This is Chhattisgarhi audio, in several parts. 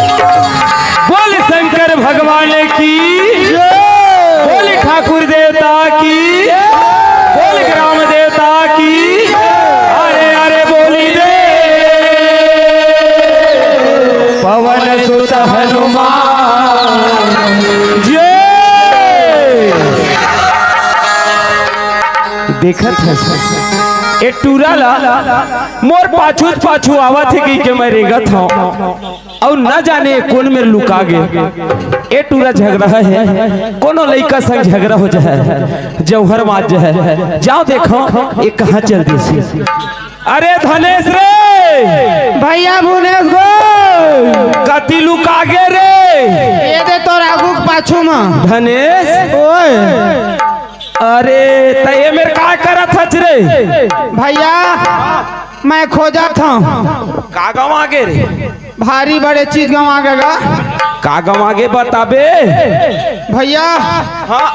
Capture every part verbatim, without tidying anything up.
बोल शंकर भगवान की, बोल ठाकुर देवता की, बोल ग्राम देवता की। अरे अरे बोली रे पवन सुत हनुमान जय। देखत हस ए टूरा ला, मोर पाछू पाछू आवत हे कहिके मैं रेंगत हंव। अउ न जाने कोन मेर लुका गे। ए टूरा झगड़ा हे, कोनो लइका संग झगड़ा हो जाय, जौहर मात जाय। जांव देखंव, ए कहां चल दिस। अरे धनेश रे! भइया भुनेश गो! कति लुका गे रे? ए दे तोर आगू के पाछू म। धनेश? ओए! अरे, त ए मेर का करत हच रे? भइया, मैं खोजत हंव। का गंवा गे रे? भारी बड़े चीज गंवा गे गा। का गंवा गे बताबे? भइया, हां।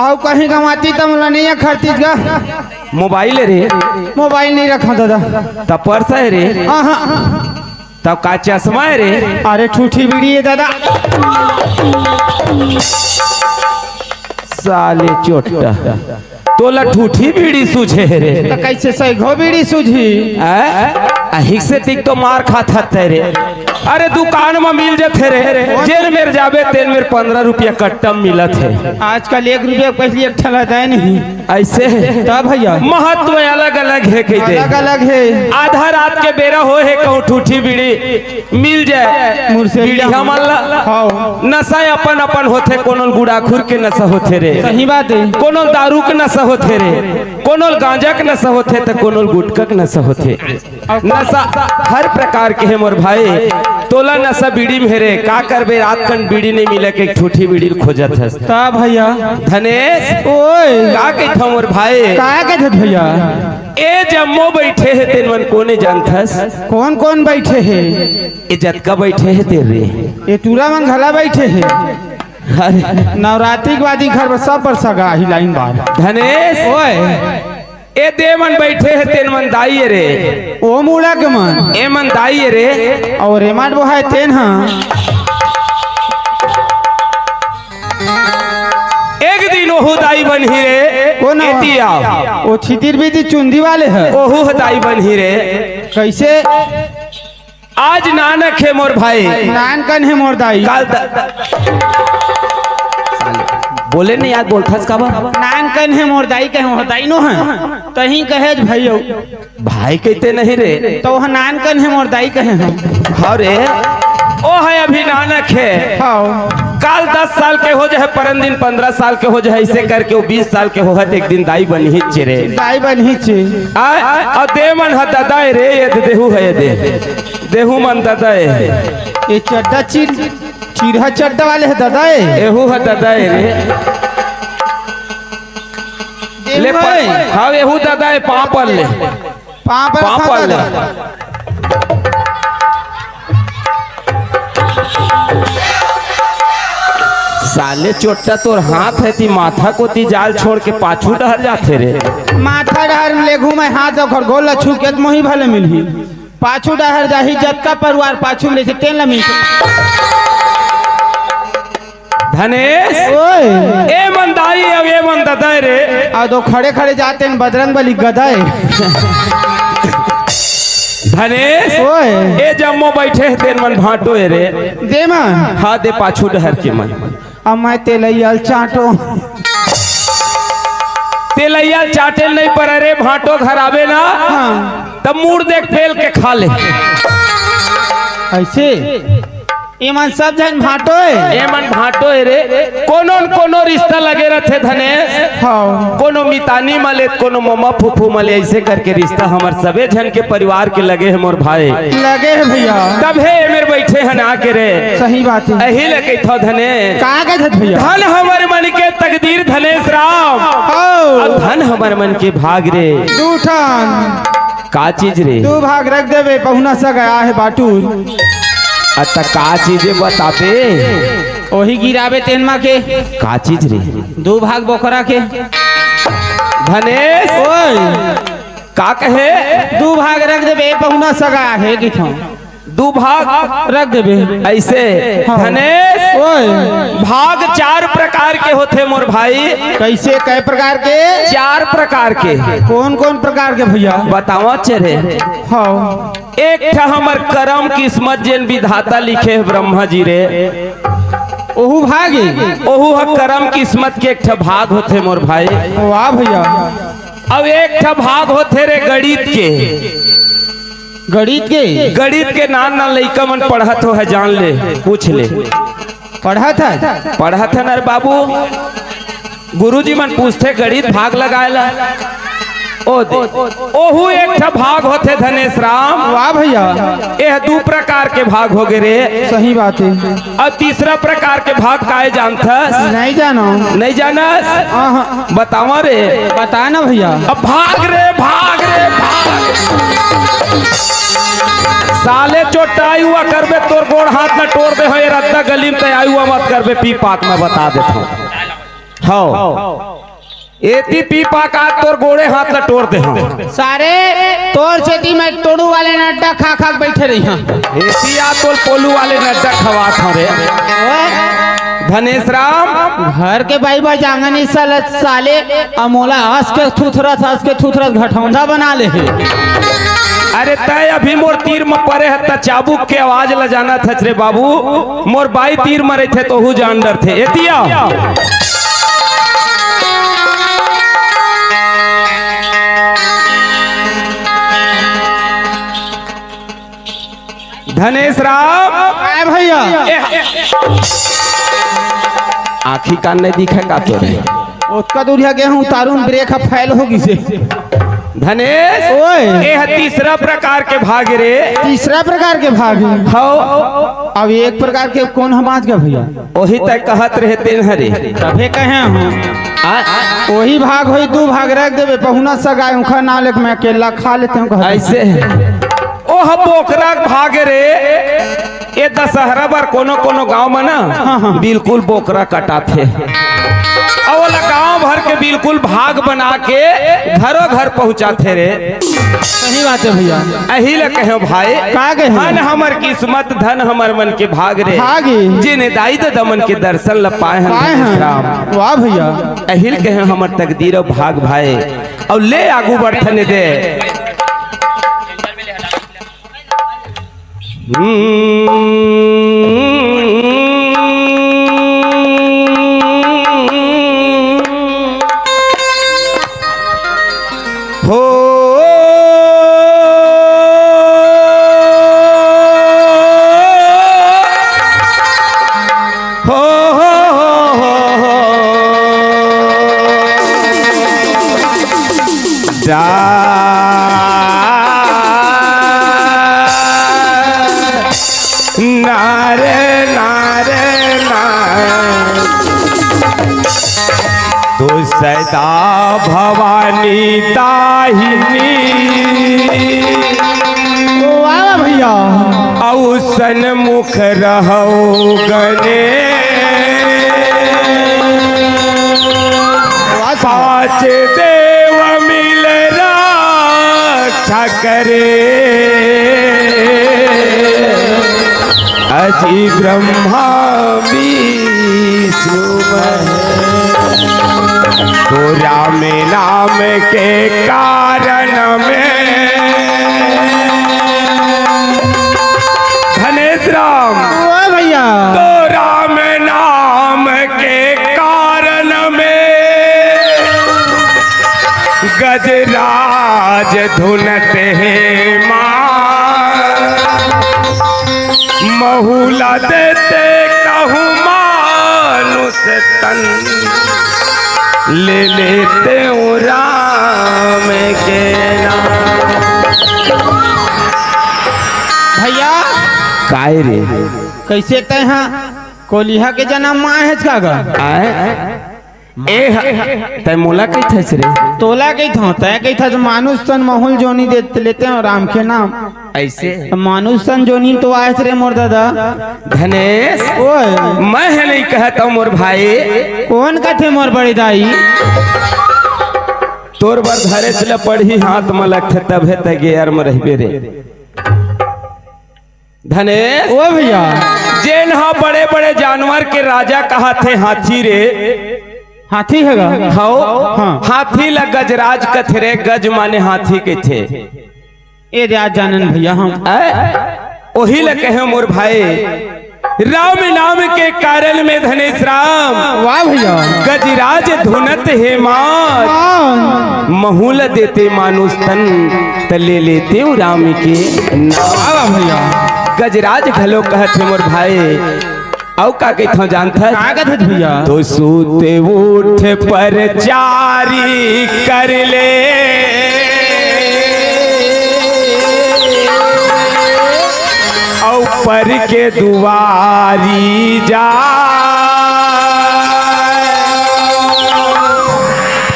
अउ कहीं गंवातिस त मोला नइ अखरतिस गा। मोबाइल हे रे? मोबाइल नइ रखंव ददा। त पर्स हे रे? हां, हां। तब का चश्मा हे रे? अरे ठूठी बीड़ी हे ददा। साले चोट्टा, तोला ठूठी बीड़ी सूझे हे रे? त कइसे सइघो बीड़ी सूझही? हैं? अहिक से तिक तो मार खात हत रे। अरे दुकान म मिल जथे रे, जेन मेर जाबे तेन मेर पंद्रह रुपया कट्टा म मिलत हे। आजकल एक रुपया के पइसा एक ठन लदाय नहीं। अइसे हे। तब भइया। महत्व अलग-अलग हे कहिथे। अलग-अलग हे। आधा रात के बेरा होय हे, कहूँ ठूठी बीड़ी मिल जाय। मुरसेरिया बीड़ी हमन ला। हव। नशा अपन-अपन होथे, कोनो ल गुड़ाखुर के नशा होथे रे। सही बात हे। कोनो ल दारू के नशा होथे रे, कोनो ल गांजा के नशा होथे, त कोनो ल गुटखा के नशा होथे। नशा हर प्रकार के हे मोर भाई। तोला नशा बीड़ी में हे रे, का करबे, रात कन बीड़ी नहीं मिले के एक ठूठी बीड़ी ल खोजत हस। का भइया? धनेश, ओए। का कहिथव मोर भाई? का कहिथस भइया? ए जम्मो बइठे हे तेन मन कोने जानथस? कोन कोन बइठे हे? ए जतका बइठे हे तेरे। ए टूरा मन घला बइठे हे। अरे। नवरात्रि के बाद ही घर में सब पर सगा ही लाइन बार। धनेश। ओए। ए दे मन बइठे हे तेन मन दाई ए रे। ओ मुड़ा के मन। ए मन दाई ए रे। अउ ए मन बोहाय तेन हा। एक दिन ओहू दाई बनही रे। कोन हा? एती आव। ओ छितिर बीती चुंदी वाले हे। ओहू ह दाई बनही रे। कइसे? आज नानक हे मोर भाई। नानकन हे मोर दाई। काल द-, साले, बोले नहीं यार, बोलथस काबर? नानकन हे मोर दाई कहे, मोर दाई नो हे। तहीं कहे भइयो। भाई कहिथे नहीं रे। त ओ ह नानकन हे मोर दाई कहे हंव। हव रे, ओ ह अभी नानक हे। हव। काल दस साल के हो जाय, परन दिन पंद्रह साल के हो जाय, अइसे करके ओ बीस साल के होहत, एक दिन दाई बनहीच रे। दाई बनहीच। आ, अउ दे मन ह ददा ए रे, ए दे देहू ह ए दे। देहू मन ददा ए। ए चड्डा चिर, चिरहा चड्डा वाले ह ददा ए। एहू ह ददा ए रे। देहू ले हे। प-, हव, एहू ददा ए, पाँव पर ले। पाँव पर पाँव खा पर ले। ददा। साले चोट्टा तोर हाथ हे ती माथा कोती जाल छोड़ के पाछू डहर जाथे रे। माथा डहर में लेगहूं मैं हाथ ओखर गोल ला छू के त मोही भले मिलही। पाछू डहर जाही, जतका परिवार पाछू में रहिथे, तेन ला मिलथे। धनेश, ओए। ए मन दाई अउ ए मन ददा ए रे। अउ दो खड़े खड़े जाते हैं बजरंग बली गदा ए। धनेश, ओए। ए जम्मो बइठे हे तेन मन भांटो ए रे। दे मन। हाँ, दे पाछू डहर के मन। अब मैं तेलैया ल चाटों। तेलैया ल चाटे ल नहीं पर रे, भांटो घर आबे ना, हाँ। तब मुड़ देख पेल के खा ले। अइसे? ए मन सब झन भांटो ए। ए मन भांटो ए रे। कोनो न कोनो रिश्ता लगे रथे धनेश। हाँ। कोनो मितानी मले, कोनो ममा फूफू मले, अइसे करके रिश्ता हमर सबे झन के परिवार के लगे हे मोर भाई। लगे हे भइया। तभे ए मेर बइठे हन आके रे। सही बात हे। एही ले कहिथव धने। का कहिथस भइया? धन हमर मन के तकदीर धनेश राम। हव। अउ धन हमर मन के भाग रे। दू ठन। का चीज रे? दू भाग रख देबे, पहुना सगा हे बाटू। अ त का चीज हे बताबे? ओही गिराबे तेन मा के। का चीज रे? दू भाग बोकरा के। धनेश। ओए। का कहे? दू भाग रख देबे, पहुना सगा हे किथों। दू भाग रख देबे। अइसे, हाँ। धनेश, ओए। भाग चार प्रकार के होथे मोर भाई। कइसे, कै प्रकार के? चार प्रकार के। कोन कोन प्रकार के भइया? बतावत चले। हाँ। एक ठा हमर करम किस्मत जेन विधाता लिखे हे ब्रह्मा जी रे। ओहू भाग हे? ओहू ह करम किस्मत के एक ठा भाग होथे मोर भाई। वाह भइया। अउ एक ठा भाग होथे रे गणित के। गणित के? गणित के नान नान लइका मन पढ़त हो हे, जान ले, पूछ ले। पढ़त हे? पढ़त हे न रे बाबू। गुरुजी मन पूछथे गणित भाग लगाए ला। ओ दे। ओहू एक ठा भाग होथे धनेश राम। वाह भइया। एह दू प्रकार के भाग होगे रे। सही बात हे। अउ तीसरा प्रकार के भाग काय जानथस? नहीं जानों। नहीं जानस? हाँ, हाँ। बतावा रे। बता ना भइया। अब भाग रे, भाग रे, भाग। साले चोट्टा आय हुआ करबे, तोर गोड़ हाथ ला टोर देहूं, ए रद्दा गली में तैं आय हुआ मत करबे, पी पाक मैं बता देथों। हव। एती पी पाक आज तोर गोड़े हाथ ला टोर देहूं। सारे तोर सेती मैं टोड़ू वाले नड्डा खा खा के बइठे रहिहूं। एती आ तोर पोलू वाले नड्डा खवात हंव रे। ओए। धनेश राम। घर के बाई बाई जांगन इस साल साले अमोला हंस के थुथरत, हंस के थुथरत घटौंधा बना ले हे। अरे तैं अभी मोर तीर म परे ह त चाबुक के आवाज ल जानत हच रे बाबू, मोर बाई तीर म रहिथे तोहू जान डरथे। एतिया धनेश राम। आय भैया। ए, आँखी कान नहीं दिखे का तोरे? ओतका दूरिया गे हूँ, तारून ब्रेक ह फैल हो गिसे। धनेश, ओए। एह तीसरा प्रकार के भाग रे। तीसरा प्रकार के भाग? हौ। अब एक प्रकार के कौन ह बाँच गे भैया? ओही तैं कहत रहे तेन हरे। तभे कहे हूँ। आ? ओही भाग होई, दू भाग रख देबे, पहुना सगाय उखा नाव लेके मैं अकेला खा लेते हूँ कहत। ऐसे? ओह बोकरा के भाग रे। ए दशहरा बर कोनो कोनो गांव म ना हाँ, हाँ। बिल्कुल बोकरा कटाथे। अउ ओला गांव भर के बिल्कुल भाग बना के घरो घर पहुंचाथे रे। सही बात है भैया। अही ल कहे भाई, का कहे? धन हमर किस्मत, धन हमर मन के भाग रे। भाग। जिन दाई ददा मन के दर्शन ल पाए हन पाए हन। राम। वाह भैया। अही ल कहे हमर तकदीर अउ भाग भाई। अउ ले आगू बढ़थन दे। हो। हो, हो, हो, हो, हो। जा। नारे, नारे, ना। तो सदा भवानी दाहिनी। वाह, वाह भैया। अउ सन्मुख रहौ गने। वाह, वाह। पाँच देव मिल रक्षा करे। अजी ब्रह्मा विष्णु महेश। तो राम नाम के कारण में धनेश राम। ओ भैया। तो राम नाम के कारण में गजराज धुनत हे माँ। महुला देते कहूँ मानुष तन, ले लेते हूँ राम के नाम। भैया। काय रे? कैसे तैं हा कोलिहा के जनम म आए हच का गा? आए? ए ह-, तैं मोला कहिथस रे? तोला कहिथंव, तैं कहिथस मानुष तन महुल जोनी दे लेते हूँ राम के नाम। ऐसे? मानुष तन जोनी तो आयस रे मोर दादा। धनेश, ओए। मैं ह नहीं कहत हूँ मोर भाई। कौन कथे मोर बड़े दाई? तोर बर धरेच ल पड़ही हाथ म लगथे तभे तैं गेयर म रहिबे रे। धनेश। ओ भैया। जेन ह बड़े-बड़े जानवर के राजा कहाथे हाथी रे। हाथी हे गा? हौ। हाँ। हाथी ल गजराज कथे रे, गज माने हाथी कथे। ए दे आज जानन भैया हम। ऐ? ओही ल कहे मोर भाई, राम नाम के कारण में धनेश राम। वाह भैया। गजराज धुनत हे मात। हाँ। महुल देते मानुष तन, त ले लेते हूँ राम के नाम। वाह, वाह भैया। गजराज घलो कहत हे मोर भाई। अउ का कहिथंव जानथस? का कहिथस भैया? तो सूत उठ पर चारी कर ले, अउ पर के दुआरी जा।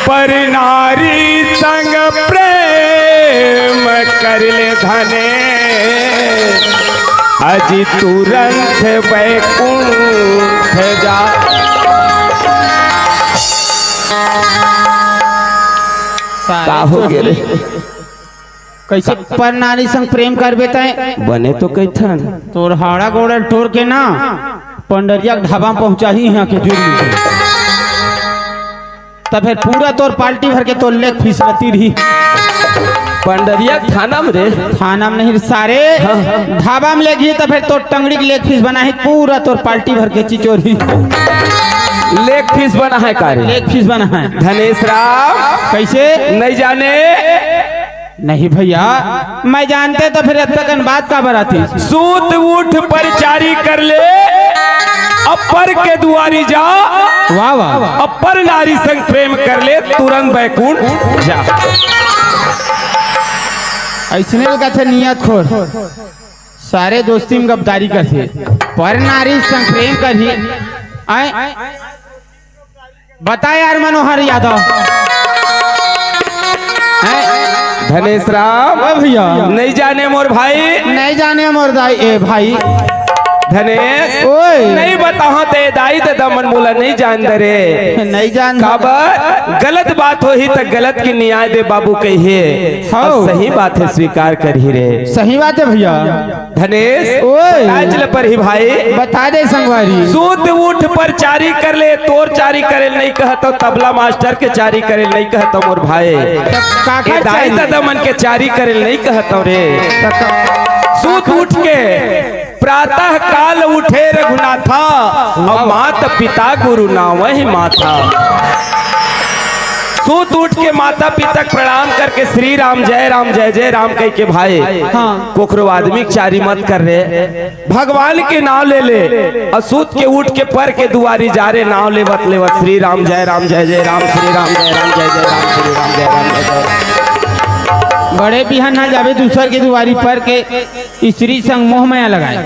पर नारी संग प्रेम कर ले धने, अजी तुरंत बैकुंठ जा। का हो गे रे? कैसे पर नारी संग प्रेम करबे तैं? बने तो कहिथन। तोर हाड़ा गोड़ा टोर के ना, पंडरिया के ढाबा में पहुंचाही यहाँ के जुर्म। तब फिर पूरा तोर पार्टी भर के तोर लेग पीस रही। पंडरिया थाना में रे। थाना में नहीं रे सारे। हाँ। ढाबा में लेगही त फेर तोर टंगड़ी के लेग पीस बनाही, पूरा तोर पार्टी भर के चिचोरी। लेग पीस बना है का रे? लेग पीस बना है। धनेश राम। कइसे? नहीं जाने। नहीं भइया, मैं जानते त फेर अतका कन बात काबर आतिस? सूत उठ परचारी कर ले, अपर के दुआरी जा। वाह, वाह। अपर नारी संग प्रेम कर ले, तुरंत बैकुंठ जा। अइसने ल कथे नियत खोर, सारे दोस्ती में गद्दारी करथे, पर नारी संग प्रेम करही। आय, बता यार मनोहर यादव। हैं? धनेश राम। ओ भइया। नहीं जाने मोर भाई। नहीं जाने मोर दाई, ए भाई। धनेश। ओए। नहीं बताहूं ते दाई ददा मन मोला नहीं जान दे रे। नहीं जान दे। काबर? गलत बात होही त गलत के न्याय दे बाबू कहिए। हाँ। अउ सही बात हे, स्वीकार करही रे। सही बात हे भइया। धनेश, ओए। बता चल परही भाई। बता दे संगवारी। सूत उठ परचारी कर ले, तोर चारी करे ल नहीं कहत हंव, तबला मास्टर के चारी करे ल नहीं कहत हंव मोर भाई। त काकर ए दाई चारी? ददा मन के चारी करे ल नहीं कहत हंव रे। त का-, सूत उठ के प्रातः काल उठे रघुनाथा, अउ मात पिता गुरु नावहि माथा। सूत उठ के माता पिता के प्रणाम करके श्री राम, जय राम, जय जय राम कहिके भाई। हाँ। कोखरो आदमी के चारी मत कर रे, भगवान के नाव ले ले। अउ सूत के उठ के पर के दुआरी जा रे, नाव लेवत लेवत श्री राम, जय राम, जय जय राम, श्री राम, जय राम, जय जय राम, श्री राम, जय राम, जय जय राम। बड़े बिहान ना जाबे दूसर के दुआरी पर के स्त्री संग मोह माया लगाए।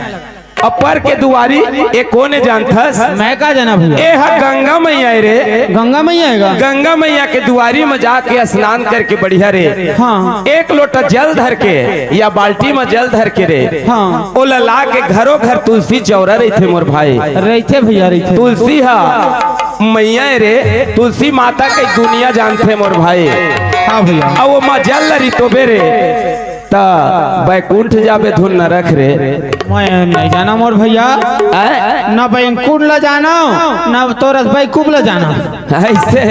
अपर के दुआरी ए कोन ए जानथस? मैं का जाना भइया? ए ह गंगा मैया ए रे। गंगा मैया हे गा? गंगा मैया के दुआरी म जाके स्नान करके बढ़िया रे। हाँ। एक लोटा जल धर के या बाल्टी म जल धर के रे। हाँ। ओला ला के घरो घर तुलसी चौरा रहिथे मोर भाई। रहिथे भइया, रहिथे। तुलसी ह मैया ए रे, तुलसी माता के दुनिया जानथे मोर भाई। हाँ भइया। अउ ओमा जल ल रितोबे रे। त बैकुंठ जाबे धुन नरक रे। मैं नहीं जाना मोर भइया। आय? ना बैकुंठ ला जाना, ना तोरस बैकूफ ला जाना। अइसे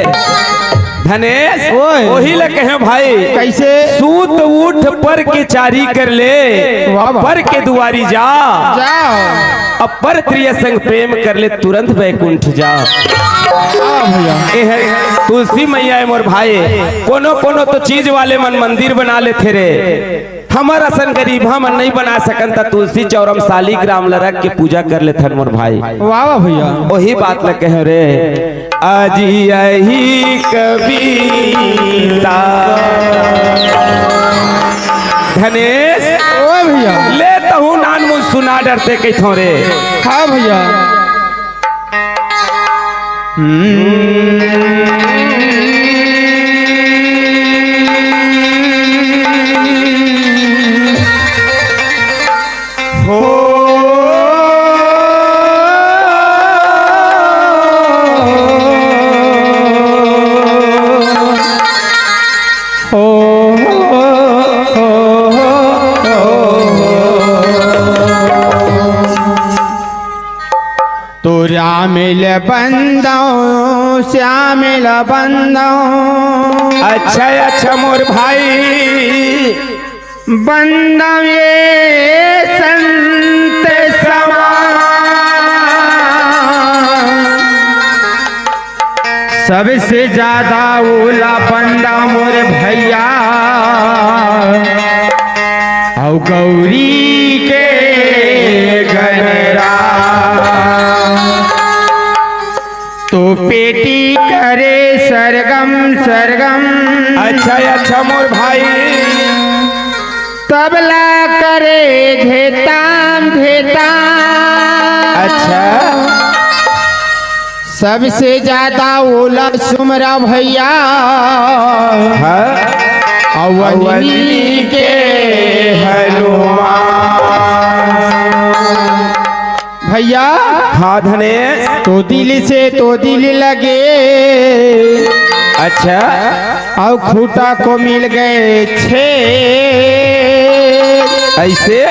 धनेश, ओए। ओही ला कहे भाई। कइसे? सूत उठ पर के चारी कर ले, वाह, वाह। पर के दुआरी जा। जा। अउ पर त्रिय संग प्रेम कर ले, तुरंत बैकुंठ जा। हाँ भइया। ए हे तुलसी मैया ए मोर भाई, कोनो कोनो तो चीज वाले मन मंदिर बना लेथे रे, हमर असन गरीबहा मन नहीं बना सकन, त तुलसी चौरा म सालिग्राम ल रख के पूजा कर लेथन मोर भाई। वाह, वाह भइया। ओही बात ल कहे रे, अजी अही कविता। धनेश, ओ भइया। ले तहूं नानमुन सुना डरते कहिथों रे। हाँ भइया। तोरा मिल बंदो, श्याम मिल बंदो। अच्छा, अच्छा, मोर भाई। बंदो ये संत समाज। सबसे ज्यादा ओला बंदा मोर भइया, अउ गौरी के गनरा। तो पेटी करे सरगम सरगम। अच्छा, अच्छा, मोर भाई। तबला करे धेताम धेताम। अच्छा। सबसे ज्यादा ओला सुमरा भइया। हाँ। अवनी के हनुमान। भइया। हाँ धनेश। तो दिल से तो दिल लगे। अच्छा। अउ खूंटा को मिल गए छे। अइसे?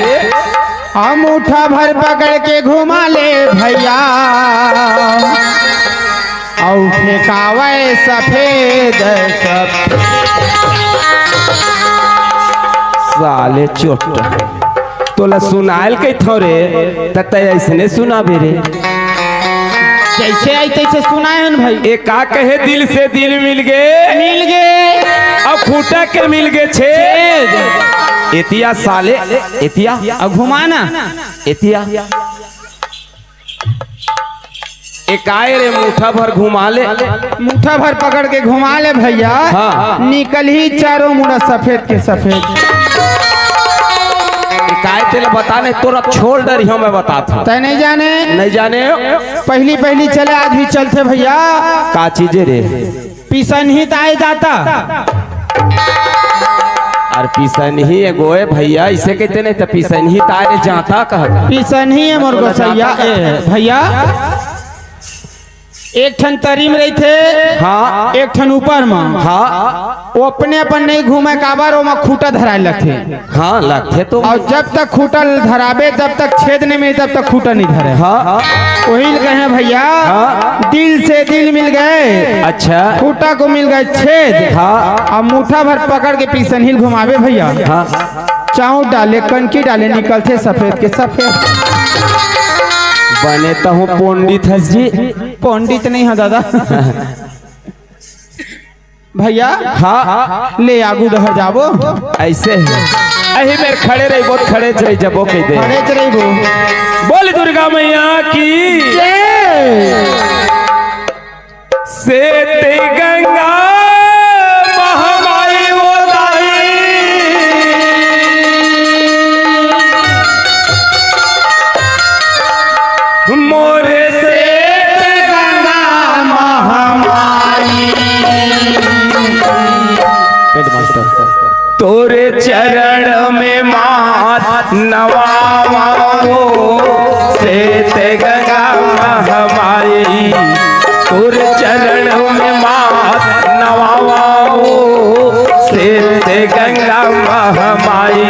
अउ मुट्ठा भर पकड़ के घुमा ले भइया। अउ फेंकावे सफेद सफेद। साले चोट, तोला सुनायल कहिथंव रे, त तैं अइसने सुनाबे रे। जइसे आय तइसे सुनाए हन भई। ए का कहे, दिल से दिल मिल गे, मिल गे। अउ खूंटा के मिल गे छेद। छेद। एतिया साले, एतिया। अउ घुमाना। एतिया। ए काय रे, मुठा भर घुमा ले। मुठा भर पकड़ के घुमा ले भइया। हाँ। निकलही चारों मुड़ा सफेद के सफेद। ए काय तेला बता नहीं, तोला छोड़ डरिहंव, मैं बताथंव। तैं नहीं जाने? नहीं जाने। पहिली पहिली चले, आज भी चलथे भइया। का चीज रे? पिसनही ताय जाता। अरे पिसनही ए गोय भइया, अइसे कहिथे नहीं त पिसनही ताय जाता कहत। पिसनही ए मोर गोसइया, ए भइया, एक ठन तरी म रहिथे, हाँ। एक ठन ऊपर म। हाँ। ओ अपन अपन नहीं घूमे, काबर ओमा खूंटा धराय लगथे। हाँ, लगथे तो। अउ जब तक खूंटा ल धराबे, जब तक छेद नहीं मिले, तब तक खूंटा नहीं धरे। हाँ। ओही ल कहे भइया, हाँ। दिल से दिल मिल गे। अच्छा। खूंटा को मिल गे छेद। हाँ। अउ मुठा भर पकड़ के पिसनही ल घुमाबे भइया। हाँ। चाउर डाले, कनकी डाले, निकलथे सफेद के सफेद। बने त हूँ पंडित हस जी। पंडित नहीं हंव दादा। भइया, हाँ। ले आगू डहर जाबो। अइसे ही। अही मेर खड़े रहिबो, खड़े च रहि जाबो कहि दे। खड़े च रहिबो। बोल दुर्गा मैया की। जय। सेत गंगा महामाई ओ दाई। मोरे सेत गंगा महामाई। हेडमास्टर। तोरे चरण में माथ नवावो, सेत गंगा महामाई। तोरे चरण में माथ नवावो, सेत गंगा महामाई।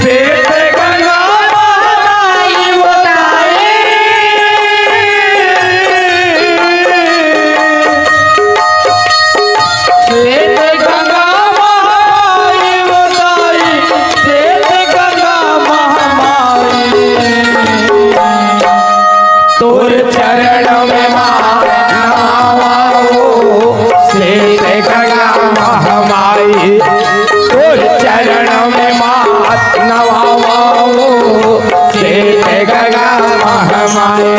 सेत गंगा महामाई ओ दाई। सेत गंगा महामाई ओ दाई, सेत गंगा महामाई। तोर चरण में माथ नवावो, सेत गंगा महामाई। तोर चरण में माथ नवावो, सेत गंगा महामाई।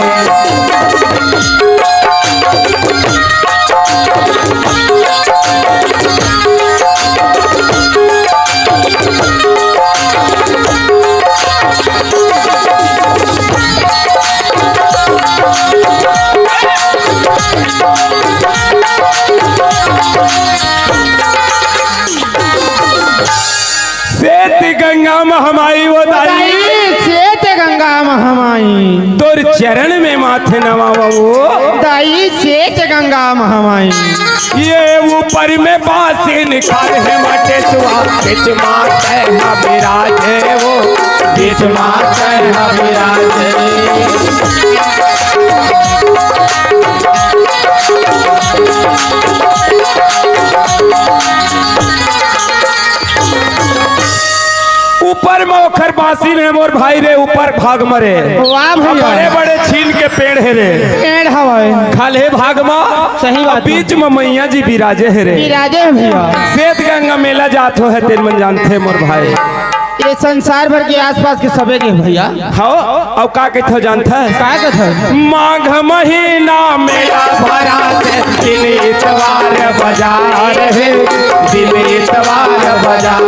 सेत गंगा महामाई ओ दाई। दाई, सेत गंगा महामाई। तोर चरण में माथ नवावो। दाई, सेत गंगा महामाई। ये ऊपर में बासी निखार हे माटे सुआ, बीच माथे हा बिराजे वो, बीच माथे हा बिराजे। ऊपर म ओखर बासी में मोर भाई रे, ऊपर भाग म रे। वाह भैया। बड़े बड़े छीन के पेड़ हे रे। पेड़ हवय। खाल्हे भाग म। सही बात हे। बीच म मैया जी बिराजे हे रे। बिराजे हे भैया। सेत गंगा मेला जात हो हे, तेन मन जानथे मोर भाई। ये संसार भर के आसपास के सबे के भैया। हव, अउ का कहिथव जानथस? का कहिथव? माघ महीना मेला भराथे, दिन इतवार बजार हे, दिन इतवार बजार।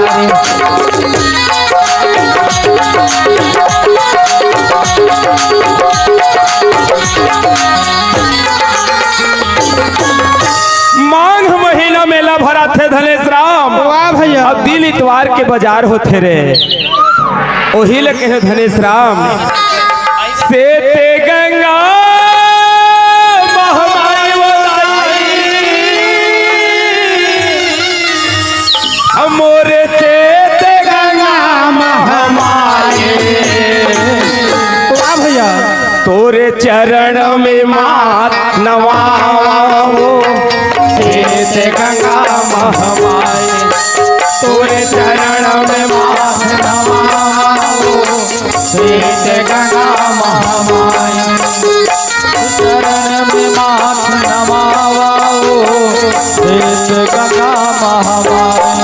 माघ महीना मेला भराथे धनेश राम। वाह भैया। अउ दिन इतवार के बजार होथे रे। ओही ल कहे धनेश राम, सेत गंगा महामाई ओ दाई, मोरे सेत गंगा महामाई। वाह भैया। तोरे चरण में माथ नवावो, सेत गंगा महामाई। तोरे चरण में माथ नमाओ, श्वेत गंगा महामाई। चरण में माथ नमाओ, श्वेत गंगा महामाई।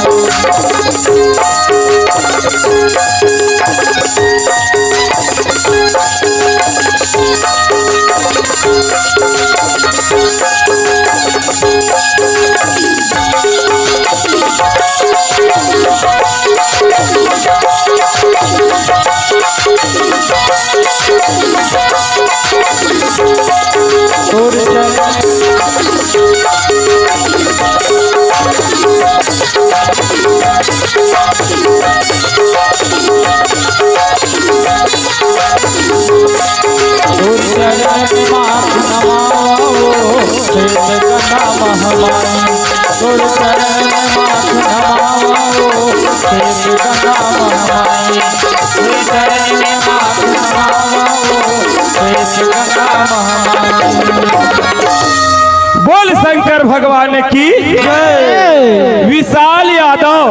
तोर चरण में माथ नमावो, श्वेत गंगा महामाई। तोर चरण में माथ नमावो, श्वेत गंगा महामाई। तोर चरण में माथ नमावो, श्वेत गंगा महामाई। बोल शंकर भगवान की जय। विशाल यादव,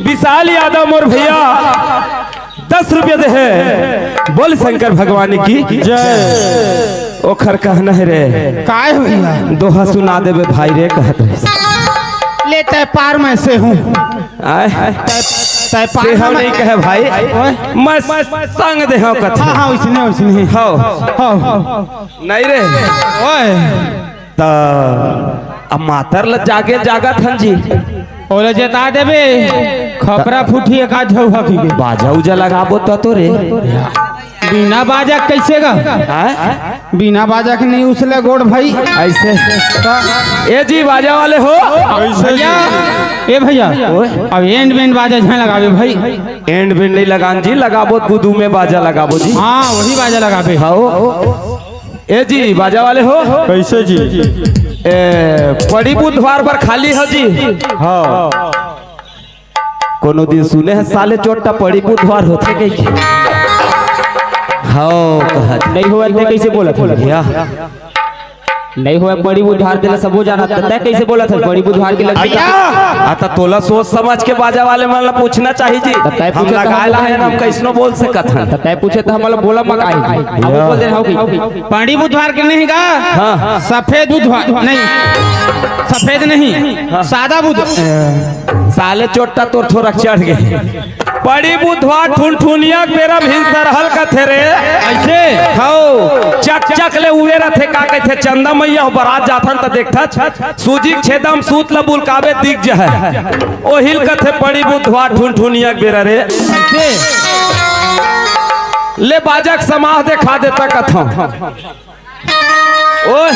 विशाल यादव मोर भैया दस रुपया दे हे। बोल शंकर भगवान की जय। ओखर कहना हे रे, काय भैया? दोहा सुना देबे भाई रे, कहत रहे। ले तय पार मैं से हूँ। आय? तय, तय पार से हम मैं नहीं कहे भाई। ओए? मैं संग दे हूँ कथे। हाँ, हाँ, उसने, उसने। हौ। हौ। नहीं रे। ओए। त अब मातर ल जागे जागत हन जी। ओला जता देबे, खपरा फूटी एक आध झउहा की के। बाजा उजा लगाबो त तो रे। बिना बाजा कइसे गा? हैं? बिना बाजा के नहीं उसले गोड़ भाई। अइसे। त ए जी, बाजा वाले हो? भैया, ए भैया, ओए। अब एंड बेंड बाजा झन लगाबे भाई। एंड बेंड नहीं लगान जी, लगाबो गुदू में बाजा लगाबो जी। हाँ, वही बाजा लगाबे। हाँ। ए जी, बाजा वाले हो? कइसे जी? ए, पड़ी बुधवार बर खाली हो जी? हाँ। कोनो दिन सुने हे साले चोट्टा पड़ी बुधवार होथे कहिके? हौ, कहत। नहीं होवय ते कइसे बोलत हे? या। नहीं होवय, पड़ी बुधवार तेला सबो जानत हे, तैं कइसे बोलत हे पड़ी बुधवार के लग? भैया! आ, त तोला सोच समझ के बाजा वाले मन ला पूछना चाही जी। त तैं हम पूछे त लगाए हम ला हन, हम कइसनो बोल सकत हन। त तैं पूछे त हमला बोला मत आई। अब या। बोल दे हौ कि पड़ी बुधवार के नहीं गा? हाँ। सफेद बुधवार नहीं, सफेद नहीं, हाँ। सादा बुध। साले चोट्टा तोर थोरक चढ़ गे। पड़ी बुधवार ठुनठुनिया के बेरा भिनसरहल कथे रे। अइसे? हौ, चकचक ले उवे रथे, का कथे, चंदा मइया हो बरात जाथन त देखथस, सूजी के छेदा म सूत ल बुलकाबे दिख जहय। ओहिल कथे पड़ी बुधवार ठुनठुनिया के बेरा रे। अइसे? ले बाजा के समाह देखा देता कथौं। ओए।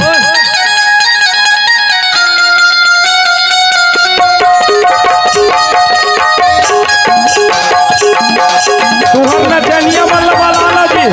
तुहर नचनिया मन ल बला ला जी।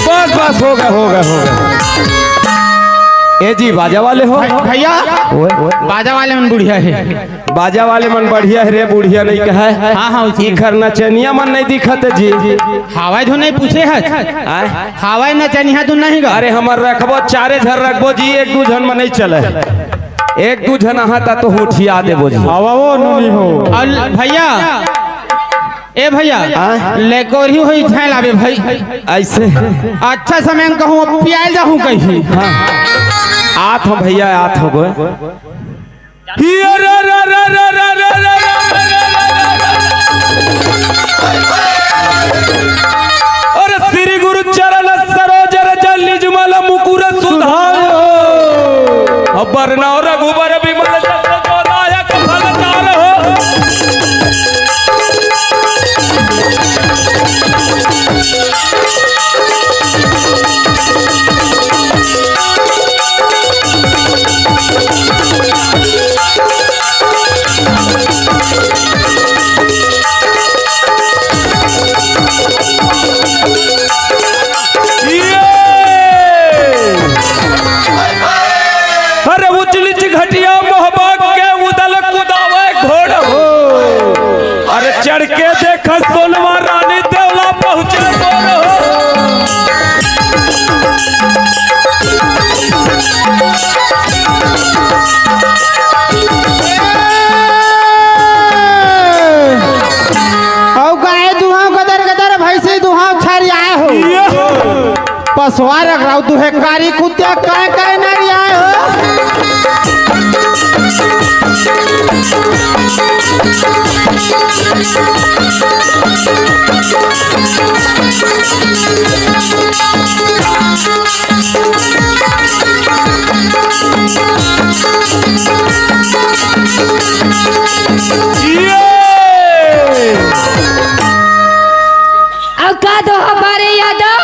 बस, बस, हो गे, हो गे, हो गे। ए जी, बाजा वाले हो? भै-, भैया, ओए, ओए। बाजा वाले मन बुढ़िया हे। बाजा वाले मन बढ़िया हे रे, बुढ़िया नहीं कहय। हाँ, हाँ, उसी। इखर नचनिया मन नहीं दिखत जी। हवय धुन नहीं पूछे हस। आय? हवय नचनिया धुन नहीं गा। अरे, हमर रखबो, चारे झन रखबो जी, एक दू झन म नहीं चलय। एक दू झन आहा ता तो हुठिया देबो जी। आवा वो नोनी हो। अउ भैया, ए भैया, आय? लेकोरी होई झन लाबे भाई। अइसे? अच्छा समय म कहूँ, पियाल जाहूँ कहीं। हाँ। आत हो भैया, आत हो गो। अरे श्री गुरु चरण सरोज रज निज मल मुकुर सुधार। अबर नव रघुबर विमल जस जो नायक फल चार हो। लड़के देख सोनवा रानी देवला पहुँचे तोर हो। अउ गाय दुहाव गदर गदर, भैंसी दुहाव छरियाए हो। ये हो। पसवा रख रहा हूँ, तू है कारी कुत्ता, काय काय नरियाए हो। ये! अउ का दो हमारे यादव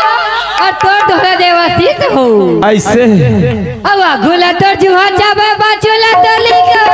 अउ तोर दोहरा देवाशीष हो। ऐसे। अउ आगू ला तोर जुहा चाबे, बाचू ला तोर लिखा।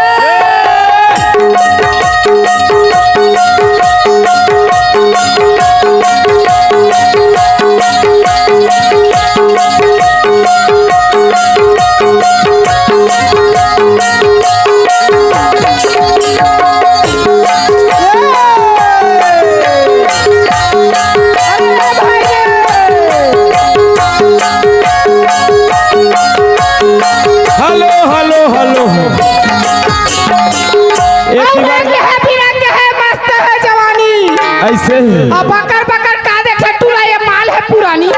Hello, hello, hello. एक अउ बार रंग है, बिरंग है, मस्त है जवानी। ऐसे ही। अब बकर बकर का देखे टूरा, ये माल है पुरानी।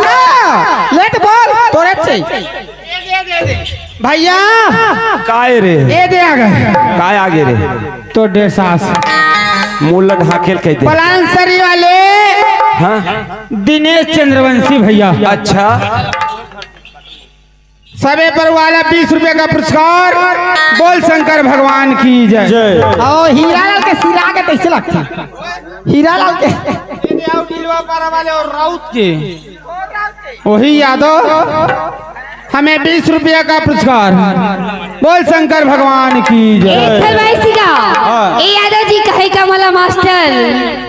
हाँ, ले तो बोल, तोरे से। भैया। काय रे? ए दे आ गए। काय आगे रे? तो डेसास। मुल्ला ढाकेल कह दे। पलानसरी वाले। हाँ। दिनेश चंद्रवंशी भैया। अच्छा। सबे पर वाला बीस रुपए का पुरस्कार। बोल शंकर भगवान की जय। जय। और हीरालाल के सिरा के कैसे लगता? हीरालाल के। ये आओ डीलवा पारा वाले और राउत के। वही यादव, हमें बीस रुपया का पुरस्कार। बोल शंकर भगवान की जय। एक हलवाई सिंह का, हाँ। ए यादव जी कहे का मला मास्टर।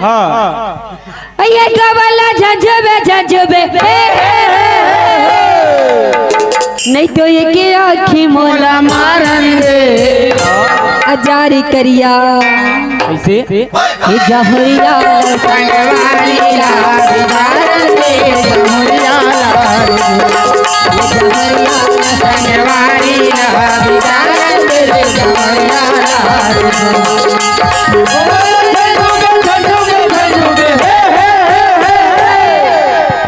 हाँ। अइया गवाला झंझबे, झंझबे, हे, हे, हे, हे, हे। नहीं तो ये के आँखी मोला मारन दे। अजारी करिया। कैसे? हे जहरिया संगवारी ला दीदार दे, जहरिया ला दे। हे जहरिया संगवारी ला दीदार दे, जहरिया ला दे।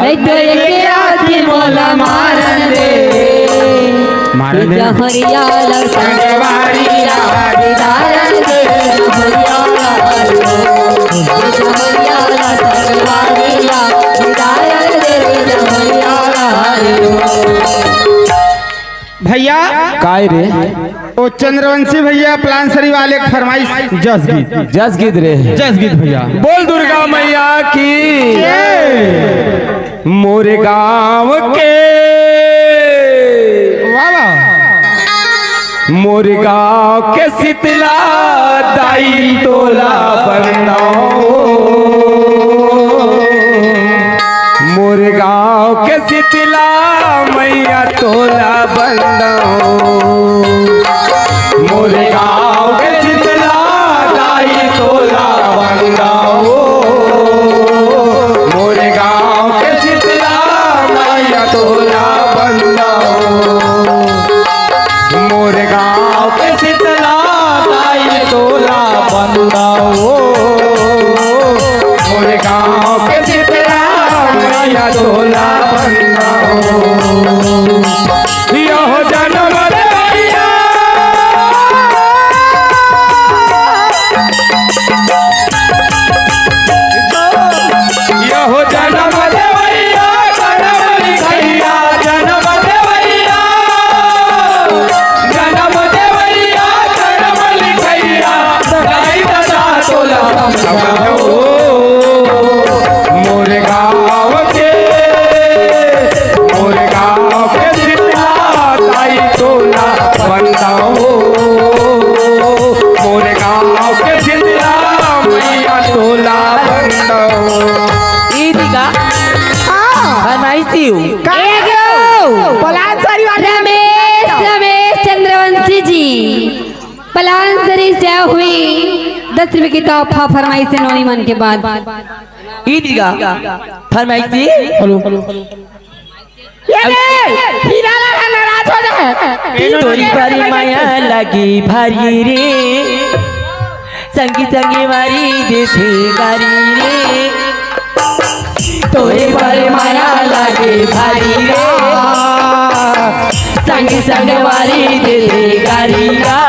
नहीं तो ये के आँखी मोला मारन दे। मारन दे। जहरिया ला संगवारी ला दीदार दे, जहरिया ला दे। जहरिया ला संगवारी ला दीदार दे, जहरिया ला दे। भैया। काय रे? ओ चंद्रवंशी भैया पलानसरी वाले के फरमाइश जस गीत। जस गीत रे। जस गीत भैया। बोल दुर्गा मैया की। जय। मोरे गाँव के। वाह, वाह। मोरे गाँव के शीतला दाई तोला बंदाओ। मोरे गाँव के शीतला मैया तोला बंदाओ। मोरे गाँव के शीतला दाई तोला बंदाओ। मोरे गाँव के शीतला मैया तोला बंदाओ। मोरे गाँव के शीतला दाई तोला बंदाओ। मोरे गाँव के शीतला मैया तोला बंदाओ। यहो जनम रे ई दिगा। हाँ। फरमाइशी हूँ। का? एगो। पलान सारी वाले। रमेश, रमेश चंद्रवंशी जी, पलान सरी से हुई दस रुपए की तोहफा फरमाइश से नोनी मन के बाद। ई दिगा। फरमाइशी। हेलो। ये ले, हीरा लाल नाराज हो जाए। तोरी बारी माया लागे भारी रे, संगी संगी वारी देथे गारी रे। तोरी बारी माया लागे भारी रे, संगी संग वारी देथे गारी गा।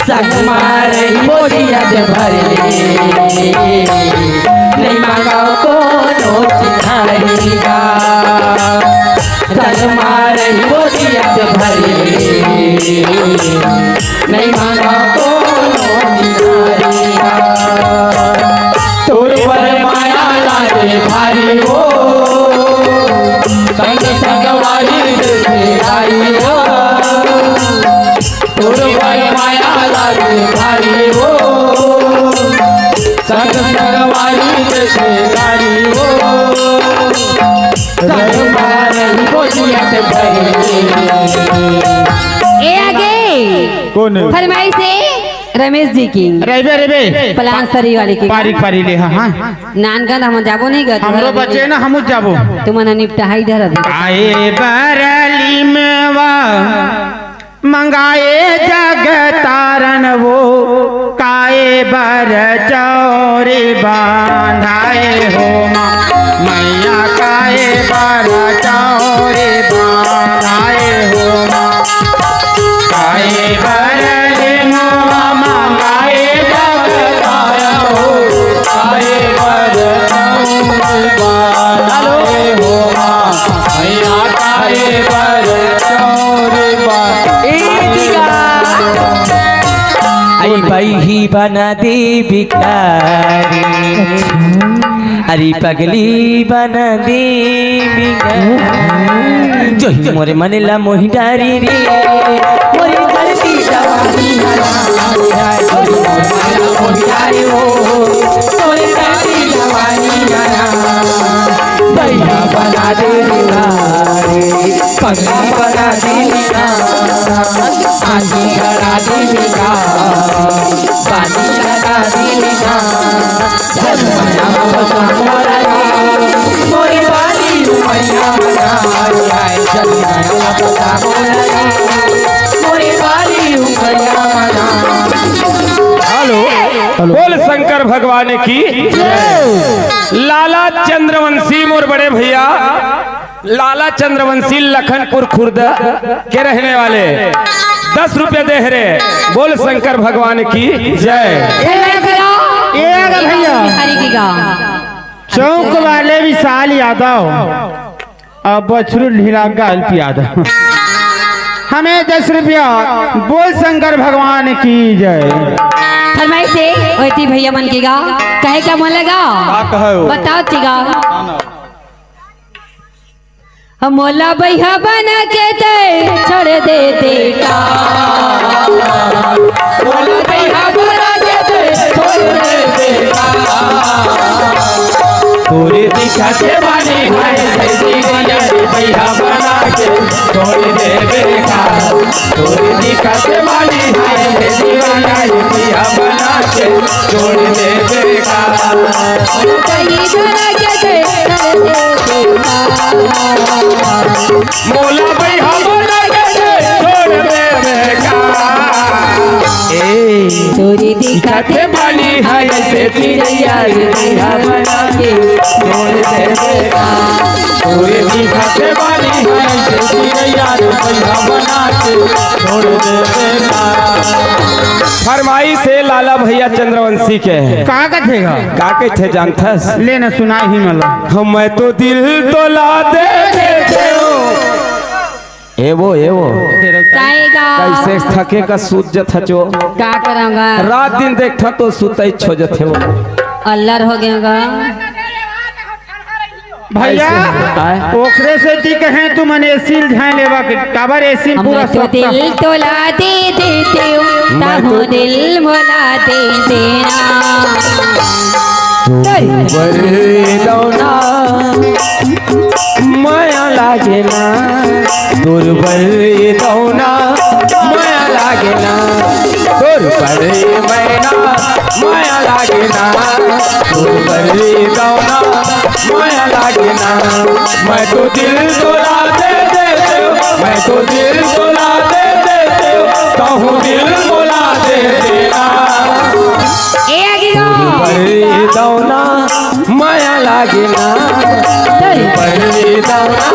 संग मारही बोलिया जब भरे, नहीं मांगा कोनो चिन्हारी गा। संग मारही बोलिया जब भरे, नहीं मांगा कोनो चिन्हारी गा। तोर पर माया लागे भारी हो, संग संग वारी देखे आई हो। तोर पर माया लागे भारी हो, संग संग वारी देखे आई हो। संग मारही बोलिया जब भरे। ए आगे। कौन है? फरमाइश है रमेश जी की। रेबे, रेबे। पलान सरी वाले की। पारी, पारी ले, हाँ, हाँ। नानगंज हम जाबो नहीं गत। हमरो बचे ना, हम जाबो। तुमन निपटाई धर अभी। आए बरली मेवा, मंगाए जग तारन वो, काए बर चौरी बांधाए हो माँ। मैया काए बर चौरी बांधाए हो माँ। काहे बर ले मोवा मांगाए जब तारा हो, काहे बर चौर बारे हो माँ, मैया काहे बर चौर बारे। ए दिया। आई बही बना दे भिखारी। अरे पगली बना दे बिना, जो ही मोरे मन ला मोहि डारी रे। मोरे जलती जवानी ना, जो ही मोरे मन ला मोहि डारी हो। मोरे जलती जवानी ना, भैया बना दे बिना रे, पगली बना दे बिना, आंधी बना दे बिना, पानी लगा दे बिना। हेलो। हेलो। बोल शंकर भगवान की। लाला चंद्रवंशी मोर बड़े भैया। लाला चंद्रवंशी लखनपुर खुर्द के रहने वाले दस रुपये दे हरे। बोल शंकर भगवान की जय। ए गा भैया। हरि की गा। चौक वाले विशाल यादव, अब बछरू ढीला गाल पिया दो। हमें दस रुपया। बोल शंकर भगवान की जय। फरमाइश है ओती भैया मन की गा, कहे का मन लगा? का कहे हो? बताओ ती गा। हम मोला बइहा बना के ते छोड़ दे दे का। मोला बइहा बना के ते छोड़ दे दे का। तोरे दिखा के बानी हाय, जीवन बइहा बना के छोड़ दे दे का। तोरे दिखा के बानी हाय, जीवन बइहा बना के छोड़ दे दे का। कहीं बना के ते छोड़ दे दे का। मोला बइहा बना के छोड़ देबे का। ए, तोरी दिखत बानी है ऐसे चिड़ैया रे, बइहा बना के छोड़ देबे का। तोरी दिखत बानी है ऐसे चिड़ैया रे, बइहा बना के छोड़ देबे का। फरमाइश है लाला भैया चंद्रवंशी के। का कथे गा? का कथे जानथस? ले ना सुना ही मला। हम मैं तो दिल तोला दे देते हो। ए वो, ए वो। काएगा? कैसे थके का सूत जत हचो? का करांगा? रात दिन देखता तो सुतई छो जत हे वो। अल्लर हो गया गा। भैया, ऐसे आए? ओकरे से ती कहे तुमन एसी ल झाए लेवा के, काबर एसी पूरा हमें तो सप्ताह दिल तोला दे देते हो, मैं ताहू तो दिल मोला दे देना। बर दौना मया लागे ना, तोर बर दौना मया लागे ना, तोर बर मैना मया लागे ना, तोर बर दौना मया लागे ना। मैं तो दिल तोला दे देते हो, मैं तो दिल तोला दे देते हो, कहूँ दिल मोला दे देना। ए आगे गा। बर दौना मया लागे ना, तोर बर दौना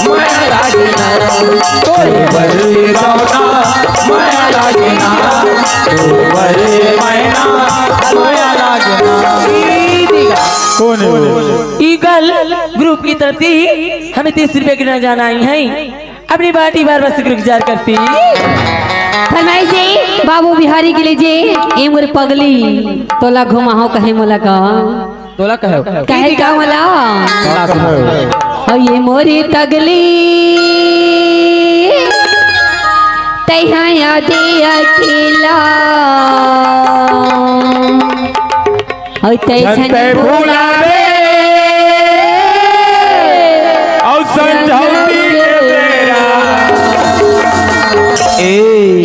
मया लागे ना, तोर बर दौना मया लागे ना, तोर बर मैना मया लागे ना। कौन है वो? Eagle group की तरफ से ही हमें तीस रुपए की नजर आई है। अपनी बाटी बार बस रुक जार करती। फरमाइश है बाबू बिहारी के लिए जे, ए मोर पगली, तोला घुमाहो कहे मोला का। तोला कहे। कहे का मोला? ओ ये मोरी तगली, तैहा यादे अकेला। अउ तै झन तै भुलावे, अउ संझौती के बेरा। ए।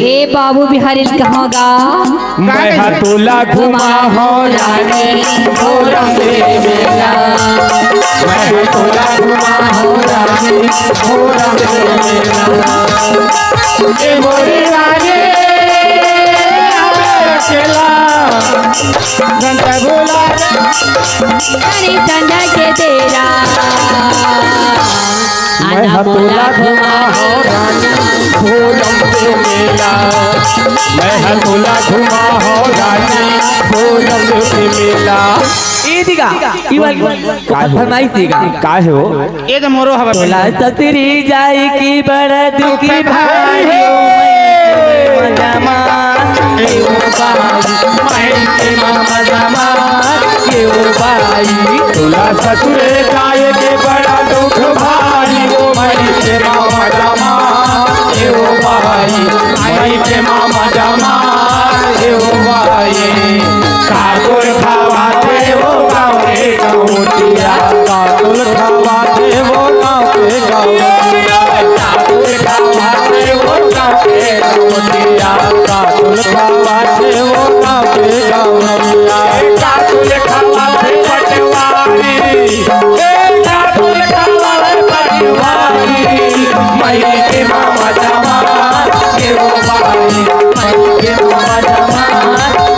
ए बाबू बिहारी कहाँ गा? मैं हा तोला घुमाहो रानी, भोरम दे बेरा। मैं हा तोला घुमाहो रानी, भोरम दे बेरा। ए मोरी रानी, अकेला। अरे चंदा के तेरा आना मोला घुमा हो रानी, भोरम के मेला। मैं हा तोला घुमा हो रानी, भोरम के मेला। ए दिगा, ई वाली का है? फरमाइश दिगा। का है वो? ए तो मोरो हवा तोला ससुरी जाई की बड़ा दुखी भाई हो। मजा मार, ए ओ बाई, माई के मामा जमा, ए ओ बाई। तोला ससुरे जाए के बड़ा दुख भाई हो, माई के मामा जमा, ए ओ बाई, माई के मामा जमा, ए ओ बाई। का तोर खावा थे वो गाँव के गौटिया, का तोर खावा थे वो गाँव के गौटिया, का तोर खावा थे वो गाँव के गौटिया, का तोर खावा थे वो गाँव के गौटिया, का तोर खावा थे पटवारी, ए का तोर खावा थे पटवारी, माई के मामा जमा, ए ओ बाई, माई के मामा जमा,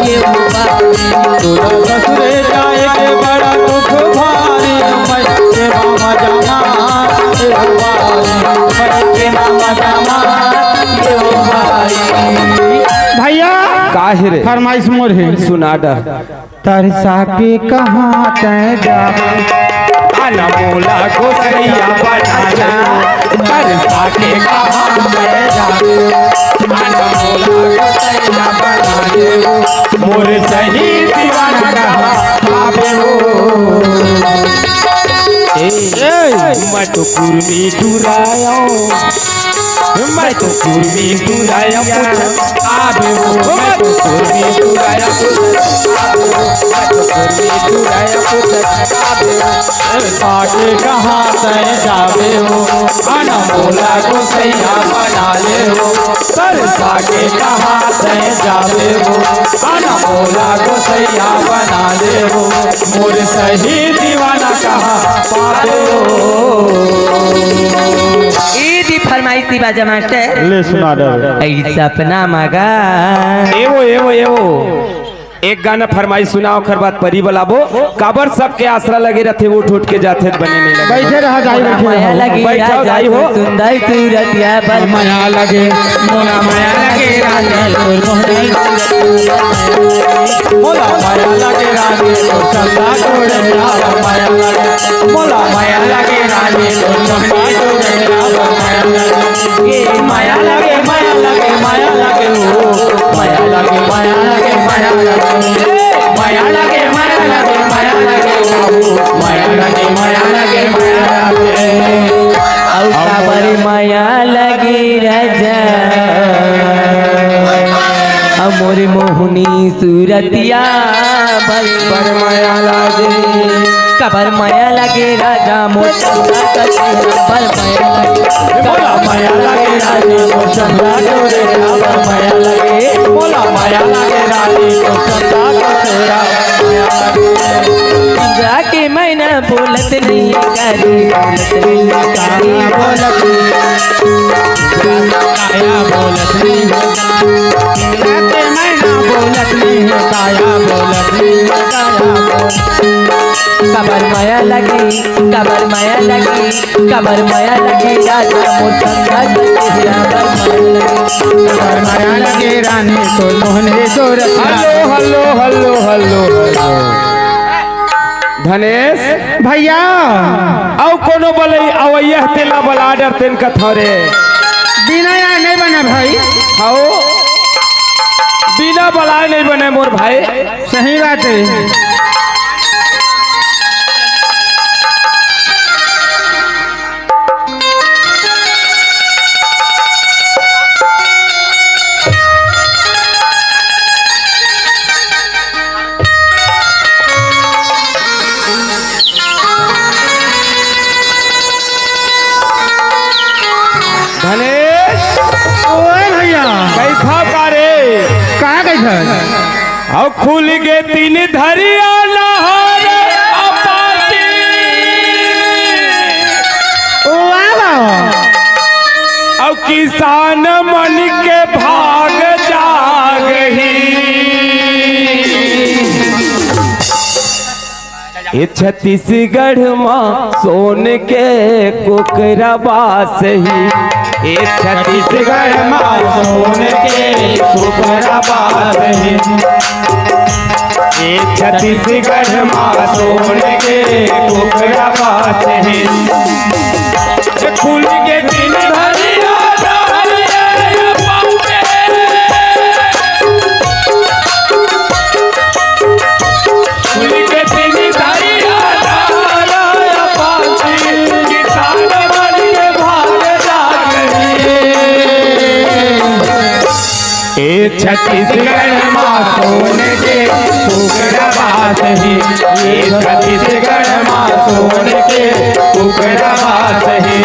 ए ओ बाई। तोला ससुरे जाए के बड़ा दुख भारी, माई के मामा जमा, ए ओ बाई, माई के मामा जमा, ए ओ बाई। भैया, का है रे? फरमाइश मोर है। सुना डा। तरसा के कहाँ तै जाबे? अनमोला गोसैया बनाना। तरसा के कहाँ तै जाबे? अनमोला गोसैया बनाना। मोर सही दीवाना कहाँ पाबे हो? ए, ए। मैं तो कुर्मी टुरायो। मैं तो कुर्मी टुराया पूछत आबे हो, मैं तो कुर्मी टुराया पूछत आबे हो, मैं तो कुर्मी टुराया पूछत आबे हो। ए, ताके कहाँ तै जाबे हो, अनमोला गोसैया बना ले हो। तरसा के कहाँ तै जाबे हो, अनमोला गोसैया बना ले हो। मोर सही दीवाना कहाँ पाबे हो। ए दी फरमाइश दी बाजा मास्टर। ले सुना दे। ऐ सपना मगा। एवो, एवो, एवो। एक गाना फरमाइश सुनाओ, ओखर बाद परी बलाबो। काबर सबके आसरा लगे रथे, उठ उठ के जाथे, बने नहीं लगे। बैठे रहा, दाई, बैठे रहा। माया लगी बैठो, राजा दाई हो। सुंदर सूरतिया बल माया लगे, मोला माया लगे रानी तोर मोहनी। मोला माया लगे रानी तोर चंदा तोर प्यार माया लगे। मोला माया लगे रानी तोर चंदा तोर प्यार माया लगे। ये माया लगे, माया लगे, माया लगे हो। माया लगे, माया लगे, माया लगे। माया लगे, माया लगे, माया लगे हो। माया लगे, माया लगे, माया लगे। अउ काबर माया लगे राजा, अउ मोर मोहनी सु रतिया बल बड़ मया लागे। कबर मया लागे राजा मोर चंदा कसेरा, बड़ मया लागे। मोला मया लागे रानी मोर चंदा कसेरा, बड़ मया लागे। मोला मया लागे रानी मोर चंदा कसेरा, बड़ मया लागे। जाके मैना बोलत नहीं करी, बोलत नहीं करी, बोलत नहीं। काया बोलत नहीं हो, रात में ना बोलत नहीं हो, काया बोलत नहीं हो, काया बोलत। कबर मया लगी, कबर मया लगी, कबर मया लगी, राजा मोर चंदा के चेहरा पर मया लगी। कबर मया लगी, रानी तो मोहने जोर। Hello, hello, hello, hello, hello. Dhanesh भैया, अउ कोनो बलई अवैया तेला बला डर तेन कथव रे। बिना या नहीं बने भाई। हौ, बिना बलाए नहीं बने मोर भाई। सही बात है। धनेश, ओए भैया। कैसा का रे? का कैसा? अउ खुल गे तीन धरिया नहर अपाती। वाह, वाह। अउ किसान मन के भाग जागही। ए छत्तीसगढ़ मा सोन के कुकरा बासही। ए छत्तीसगढ़ मा सोन के कुकरा बासही। ए छत्तीसगढ़ मा सोन के कुकरा बासही। ए खुल के तीन धरिया ए छत्तीसगढ़ मा सोन के कुकरा बासही, ए छत्तीसगढ़ मा सोन के कुकरा बासही।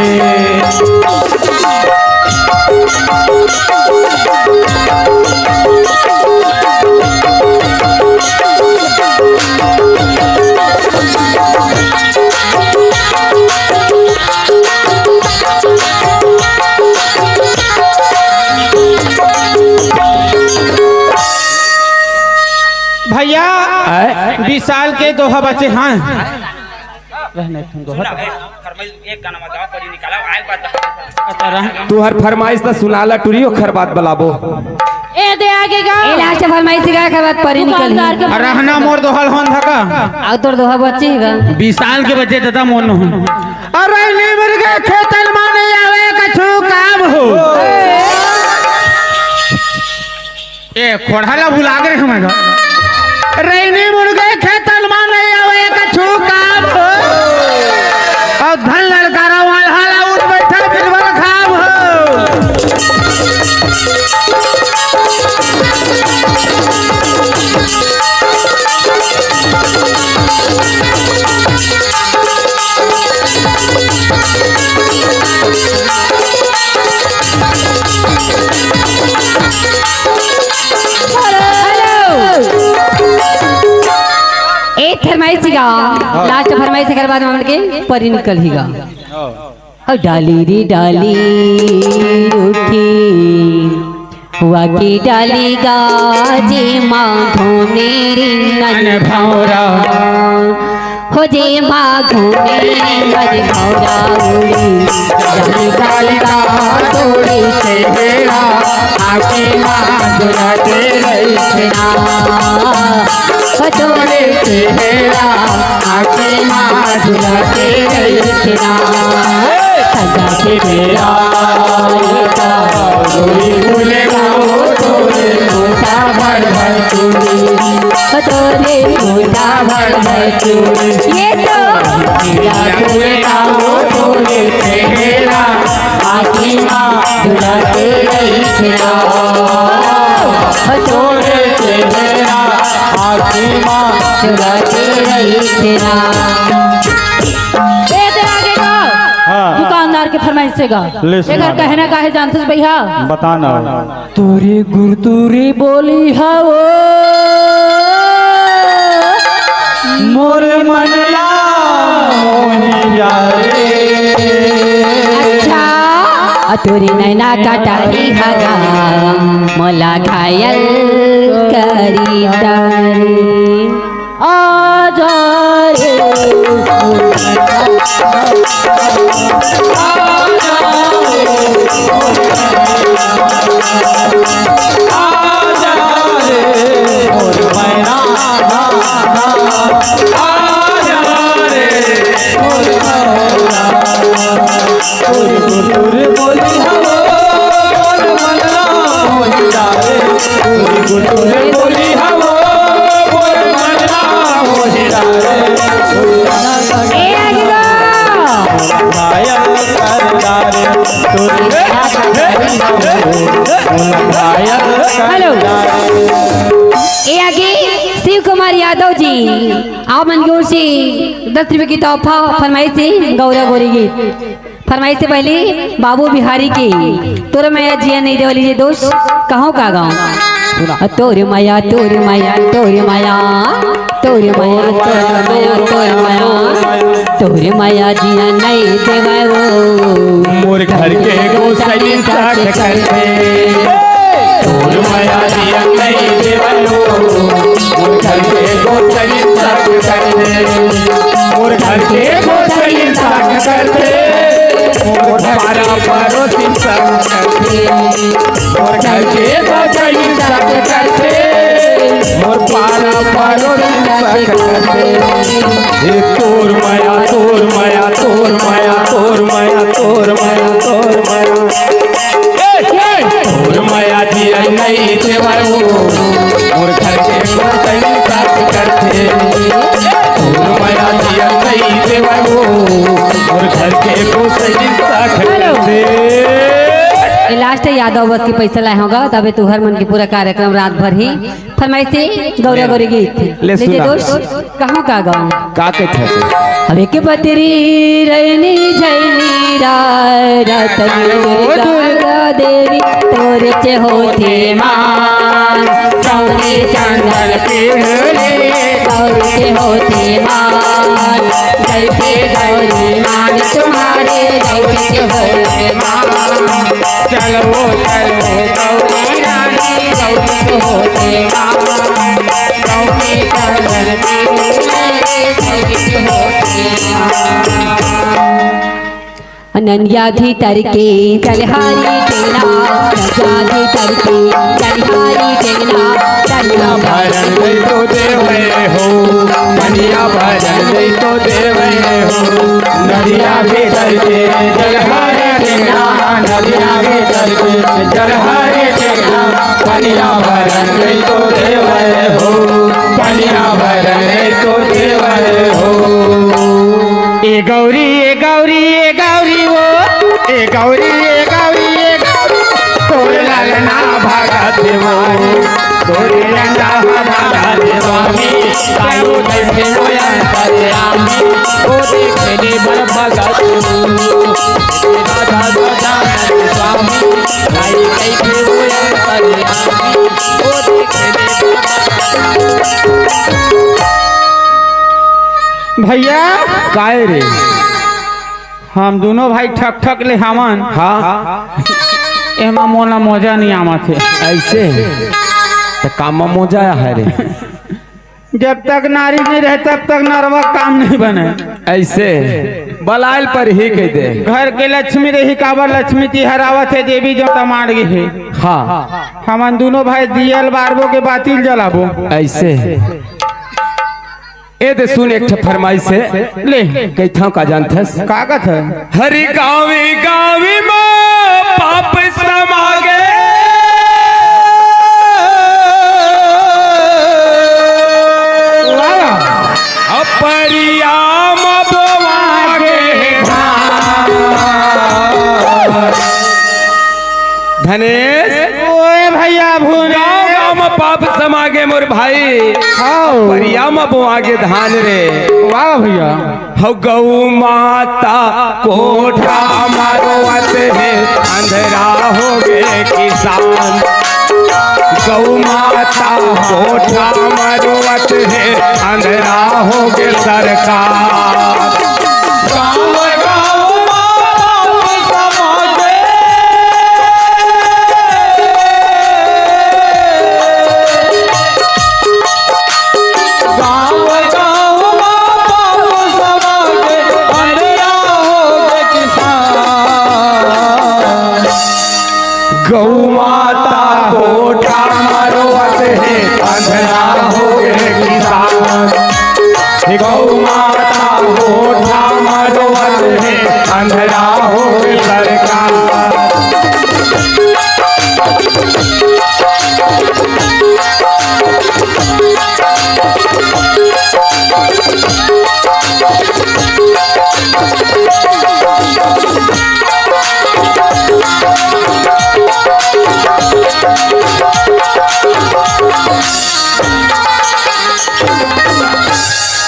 भैया, आय? विशाल के दोहा बचे हैं। रहने तुम दोहा। सुना, ए, फरमाइश एक गाना में गाओ, परी निकाला, आए बात। अच्छा, रह। तुहर फरमाइश त सुनाला टुरी, ओखर बाद बलाबो। ए दे आगे गा। ए लास्ट फरमाइश गा, ओखर बाद परी निकल। दुकानदार के रहना मोर दोहल होन धका। अउ तोर दोहा बच्ची गा। विशाल के बच्चे दादा मोन हो। अरे नीमर के खेतन माने आवे कछु काम हो। ए, खोड़हा ला भुला गे रे हमन ह। रैनी मुर्गे खेतन मा नहीं आवे कछु काम हो। अउ धन ललकारा वाला हाला उठ बैठा बिलवर खाम हो। हेलो। ए फरमाइश गा, हाँ। लास्ट फरमाइश कर बाद हमन के परी निकल ही गा। हाँ। ओ डाली रे डाली रूठी, वाकी डाली गा जे माँ घूमे रे नन भौरा। हो जे माँ घूमे रे नन भौरा उड़ी, डाली डाली गा तोड़ी के हेरा, आके माँ दुला के रही ना। हो तोड़े के हेरा, आके माँ दुला के रही ना। सजा के बेरा गोरी फूले गाओ तोरे मोटा भर भर चूड़ी। तोरे मोटा भर भर चूड़ी। ये तो या फूले गाओ तोरे चेहरा आखी माँ दुला के रही ना। तोरे चेहरा चुरा के रहिथे राम। ए, तेरा आगे गा। हाँ। दुकानदार के फरमाइश से गा। ले सुना एकर दे। कहना का हे जानथस भैया? बता ना। तोरे गुरतुरी बोली हवो, मोर मन ला मोही जा रे। अच्छा। आ तोरे नैना कटारी हगा, मोला घायल करी डारी। आजा रे। ए आगे गा। हेलो। ए आगे शिव कुमार यादव जी, आप मन की ओर से दस रुपए की तोहफा फरमाइश हे गौरा गौरी गीत। फरमाइश हे पहली बाबू बिहारी की, तोर मया जिया नहीं देवली जे दोस्त, कहो का गाँव। सुना। तोर मया, तोर मया, तोर मया, तोर मया, तोर मया, तोर मया, तोर मया जिया नहीं देवो। मोर घर के गोसली साथ करथे। तोर मया जिया नहीं देवलो। मोर घर के गोसली साथ करथे। मोर घर के गोसली साथ करथे। मोर पारा परोसी साथ करथे। मोर घर के गोसली साथ करथे। मोर पारा परोसी साथ करथे। हे तोर मया, तोर मया, तोर मया, तोर मया, तोर मया, तोर मया। ए, ए, तोर मया जिया नहीं देवरो, मोर घर के गोसली साथ करथे। तोर मया जिया नहीं देवरो, मोर घर के गोसली साथ हेलो। करथे। ये लास्ट हे, यादव बस के पैसा लाए होगा, तबे तुहर मन के पूरा कार्यक्रम रात भर ही फरमाइश हे गौरा गौरी गीत। ले लीजिए सुना। दोस्त, कहो का गाँव। का कहत हस? अब एक बदरी रैनी झैनी राय, रात में दुर्गा देवी तोरे से होथे मान। चौकी चंदन पीढ़ले तोरे से होथे मान। जैसे गौरी मान तुम्हारे जैसे होथे मान। चलो, चलो, गौरी रानी, गौरी होते माँ, गौरी चरण में, गौरी होते माँ। नंदिया भी तरके जलहारी टेना, नंदिया भी तरके जलहारी टेना, नंदिया भरन गई तो देवे हो, नंदिया भरन गई तो देवे हो। नदिया भीतर के जलहारे टेढ़ा, नदिया भीतर के जलहारे टेढ़ा, पनिया भरन गई तो देवे हो, पनिया भरन गई तो देवे हो। ए गौरी, ए गौरी, ए गौरी ओ, ए गौरी, ए गौरी, ए गौरी, तोर ललना भगत मारे। तोरे अंडा हमारा स्वामी, कायो देखे वो अंतर्यामी, वो देखे ले बर भगत। राधा सदानंद स्वामी, काई देखे वो अंतर्यामी, वो देखे ले बर भगत। भैया, काय रे? हम दूनों भाई ठक ठक ले हावन। हाँ। एमा मोला मजा नहीं आवत हे। ऐसे? त काम म मजा आय हे रे। जब तक नारी नहीं रहे, तब तक नरवा काम नहीं बने। ऐसे? बलायल पर ही कह दे। घर के लक्ष्मी रही, काबर लक्ष्मी तिहार आवत हे, देवी जो तमाड़ गे हे। हाँ। हमन दूनों भाई दियल बारबो के बातिल जलाबो। ऐसे? ए दे सुन, एक ठे फरमाइश हे। ले। कहिथंव का जानथस? का कथ? हरि गावी गावी म पाप समा गे। वाह। अपरिया म बोवा गे धान। धनेश। ओए भैया भूमि। गाँव गाँव म पाप समागे मोर भाई। हाँ। परिया म बोआगे धान रे। वाह भैया। हौ गौ माता कोठा म रोवत हे, अंधरा होगे किसान। गौ माता कोठा म रोवत हे, अंधरा होगे सरकार। गाँव गाँव म बाबू समाज। गाँव गाँव म बाबू समाज, अंधरा होगे किसान। गौ माता कोठा म रोवत हे, अंधरा होगे किसान। हे गौ माता कोठा म रोवत हे, अंधरा होगे सरकार।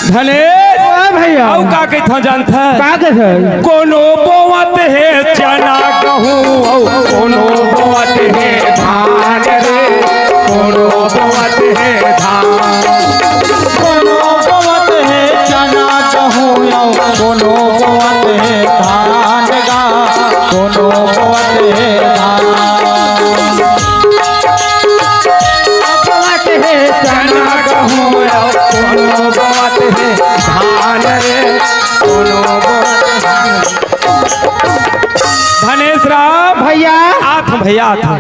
धनेश, हाँ भैया। अउ का कहिथंव जानथस? का कहिथस? कोनो बोवत हे चना गहूँ, अउ कोनो बोवत हे धान रे, कोनो बोवत हे धान। कोनो बोवत हे चना गहूँ, अउ कोनो बोवत हे धान गा, कोनो बोवत हे धान। बोवत हे चना गहूँ, अउ कोनो बोवत हे धान रे, कोनो बोवत हे। धनेश राम। भैया। आत हँव भैया, आत हँव।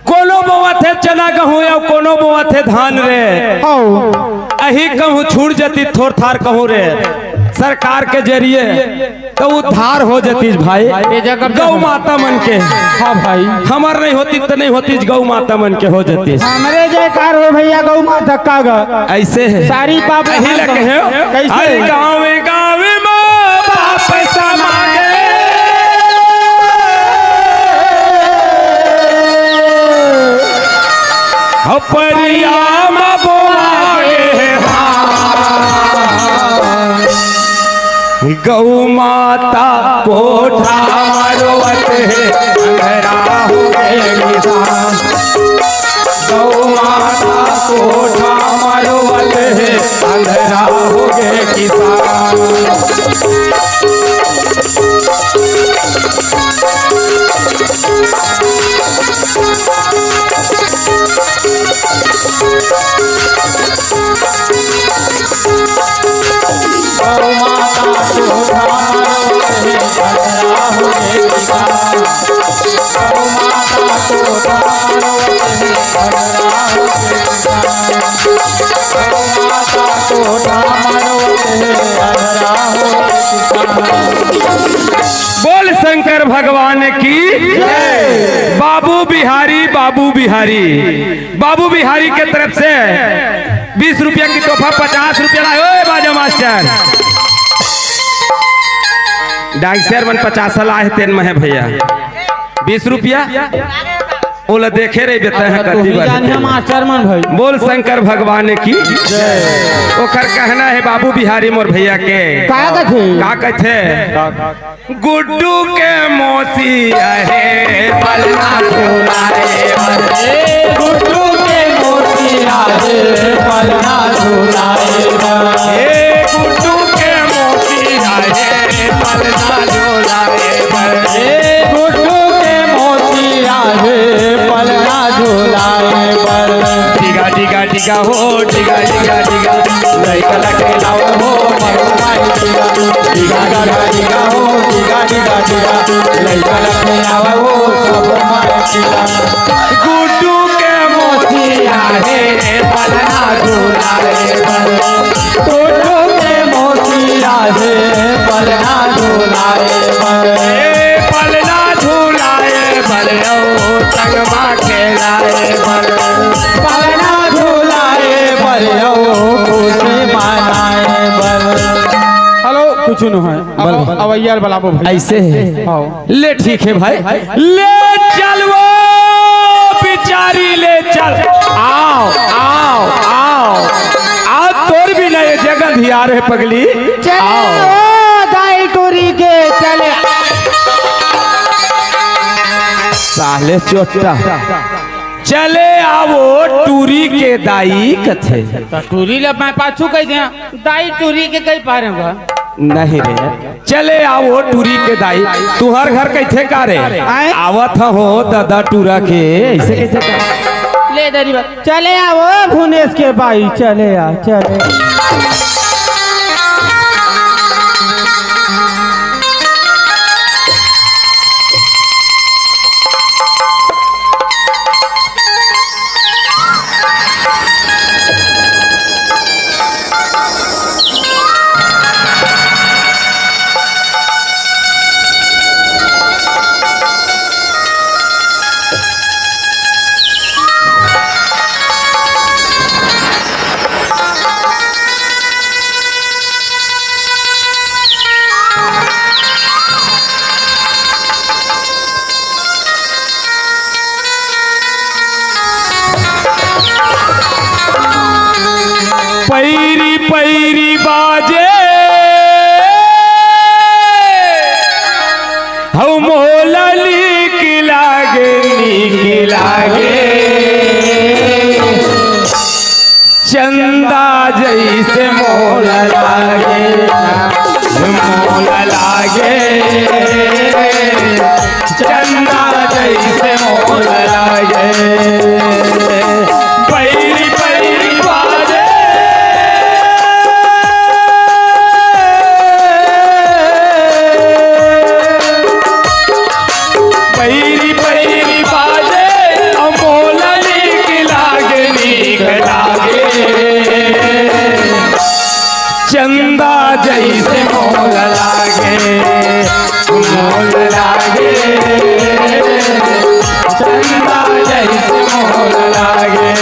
कोनो बोवत हे चना गहूँ, अउ कोनो बोवत हे धान रे। हौ। अही कहूँ छूट जतिस थोर थार कहूँ रे, सरकार के जरिए त उद्धार हो जतिस भाई। ये जगह गौ माता मन के। हाँ भाई। हमर नहीं होतिस त नहीं होतिस, गौ माता मन के हो जतिस। हमरे जयकार हो भैया, गौ माता का ग। अइसे हे। सारी पाप अही ला कहे हो। कइसे? अरे गाँव गाँव म बाप समागे। हौ परिया म बोआगे हे धान। गौ माता कोठा म रोवत हे, अंधरा होगे किसान। गौ माता कोठा म रोवत हे, अंधरा होगे किसान। गौ माता कोठा म रोवत हे, अंधरा होगे किसान। गौ माता कोठा म रोवत हे, अंधरा होगे किसान। गौ माता कोठा म रोवत हे, अंधरा होगे किसान। बोल शंकर भगवान की जय। बाबू बिहारी, बाबू बिहारी, बाबू बिहारी के तरफ से बीस रुपया की तोहफा, पचास रुपया लाए। ओए बाजा मास्टर, डांसर मन पचास लाए हे, तेन में हे भैया बीस रुपया। ओला देखे रहिबे तैं ह कति बार। मास्टर मन भाई। बोल शंकर भगवान की जय। ओकर कहना हे बाबू बिहारी मोर भैया के। का कथे? का कथे? गुड्डू के मौसी आहे पलना झुलाए बर। ए गुड्डू के मौसी आहे पलना झुलाए बर। ए गुड्डू के मौसी आहे पलना झुलाए बर। ए गुड्डू के मौसी आहे पलना झुलाए बर। डिगा डिगा डिगा हो, डिगा डिगा डिगा, लइका ला खेलाओ हो, मरो माई डिगा। डिगा डिगा डिगा हो, डिगा डिगा डिगा, लइका ला खेलाओ हो, सब माई डिगा। गुड्डू के मौसी आहे पलना झुलाए बर। गुड्डू के मौसी आहे पलना झुलाए बर। ए पलना झुलाए बर, ओ संग मा खेलाए बर। पलना झुलाए बर, ओ खुशी मनाए बर। हेलो, कुछ नो हे। अब, बोल। अब यार बुलाबो भाई। अइसे हे। हाँ। ले ठीक हे भाई। ले चल वो बीच बिचारी ले चल। आव, आव, आव। आज तोर बिना ये जग अंधियार हे पगली। चले आव। ओ दाई टूरी के चले। साले चोट्टा। चले आवो टूरी के दाई कथे। त टूरी ल मैं पाछू कहि देंव, दाई टूरी के कहि पारेंव। नहीं रे, चले आवो टूरी के दाई। तुंहर घर कहिथे का रे? आय? आवत हो ददा टूरा के, अइसे कहिथे का? ले दरी बा, चले आवो भुनेश के बाई, चले आ, चले। पैरी पैरी बाजे, हऊ मोला नीक लागे, नीक लागे। चंदा जइसे मोला लागे, मोला लागे। चंदा जइसे मोला लागे। पैरी पैरी बाजे। पैरी पैरी बाजे, अउ मोला नीक लागे, नीक लागे। चंदा जइसे मोला लागे, मोला लागे। चंदा जइसे मोला लागे।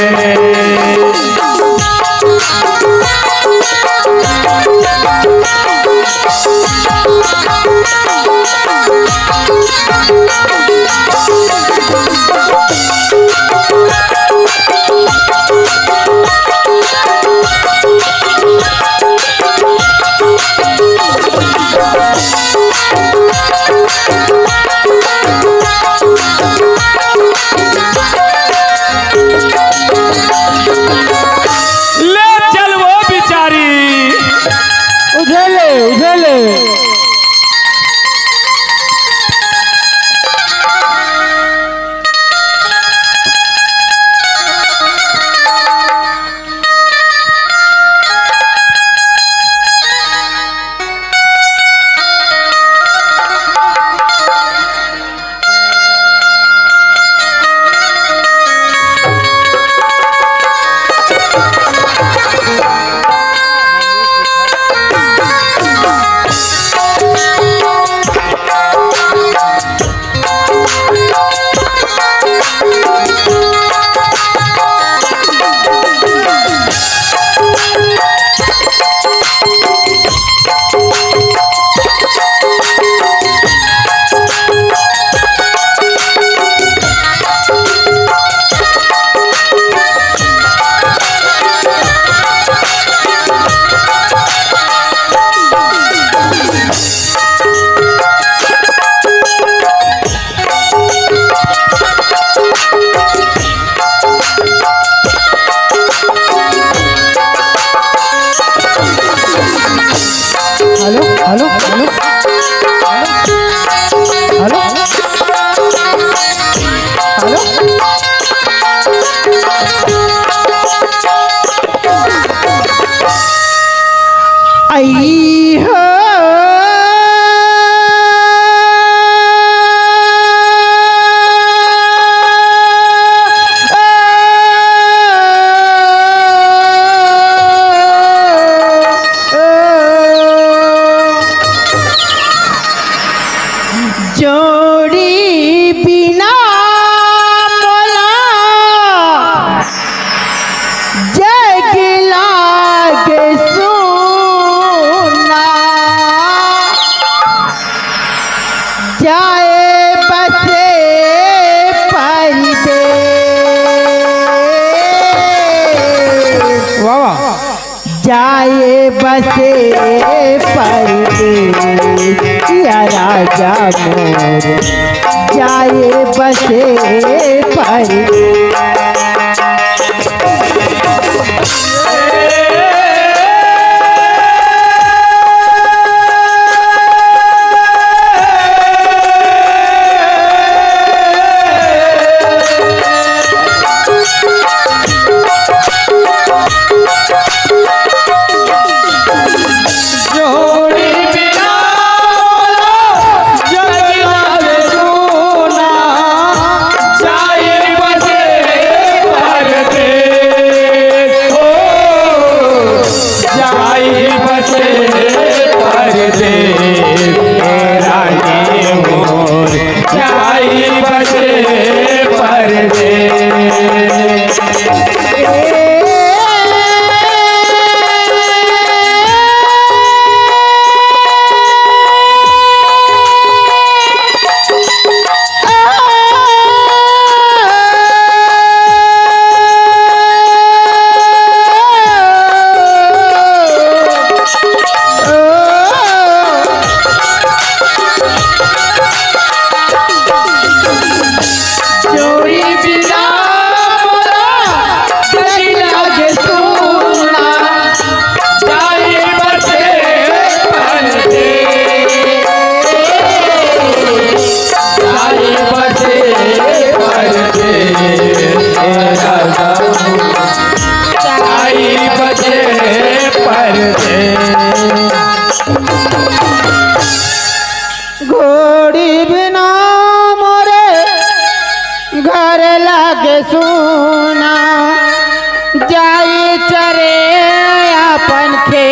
ले चल वो बिचारी। उझेले, उझेले। Hello, hello, hello. Hello. Hello. आई हो। जोड़ी बिना मोला जग लागे सुना। जाए बसे परदेसिया राजा मोर, जाए बसे परदेस। जोड़ी बिना मोला जग लागे सूना, जाई बसे परदेस, ओ, जाई बसे परदेस, ए रानी मोर, जाई बसे परदेस। जोड़ी बिना मोला जग लागे सूना, जाई बसे परदेस, जाई बसे परदेस, ए राजा, जाई बसे परदेस। घोड़ी बिना मोरे घर लागे सूना, जाई चरे अपन खेत,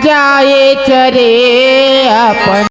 जाई चरे अपन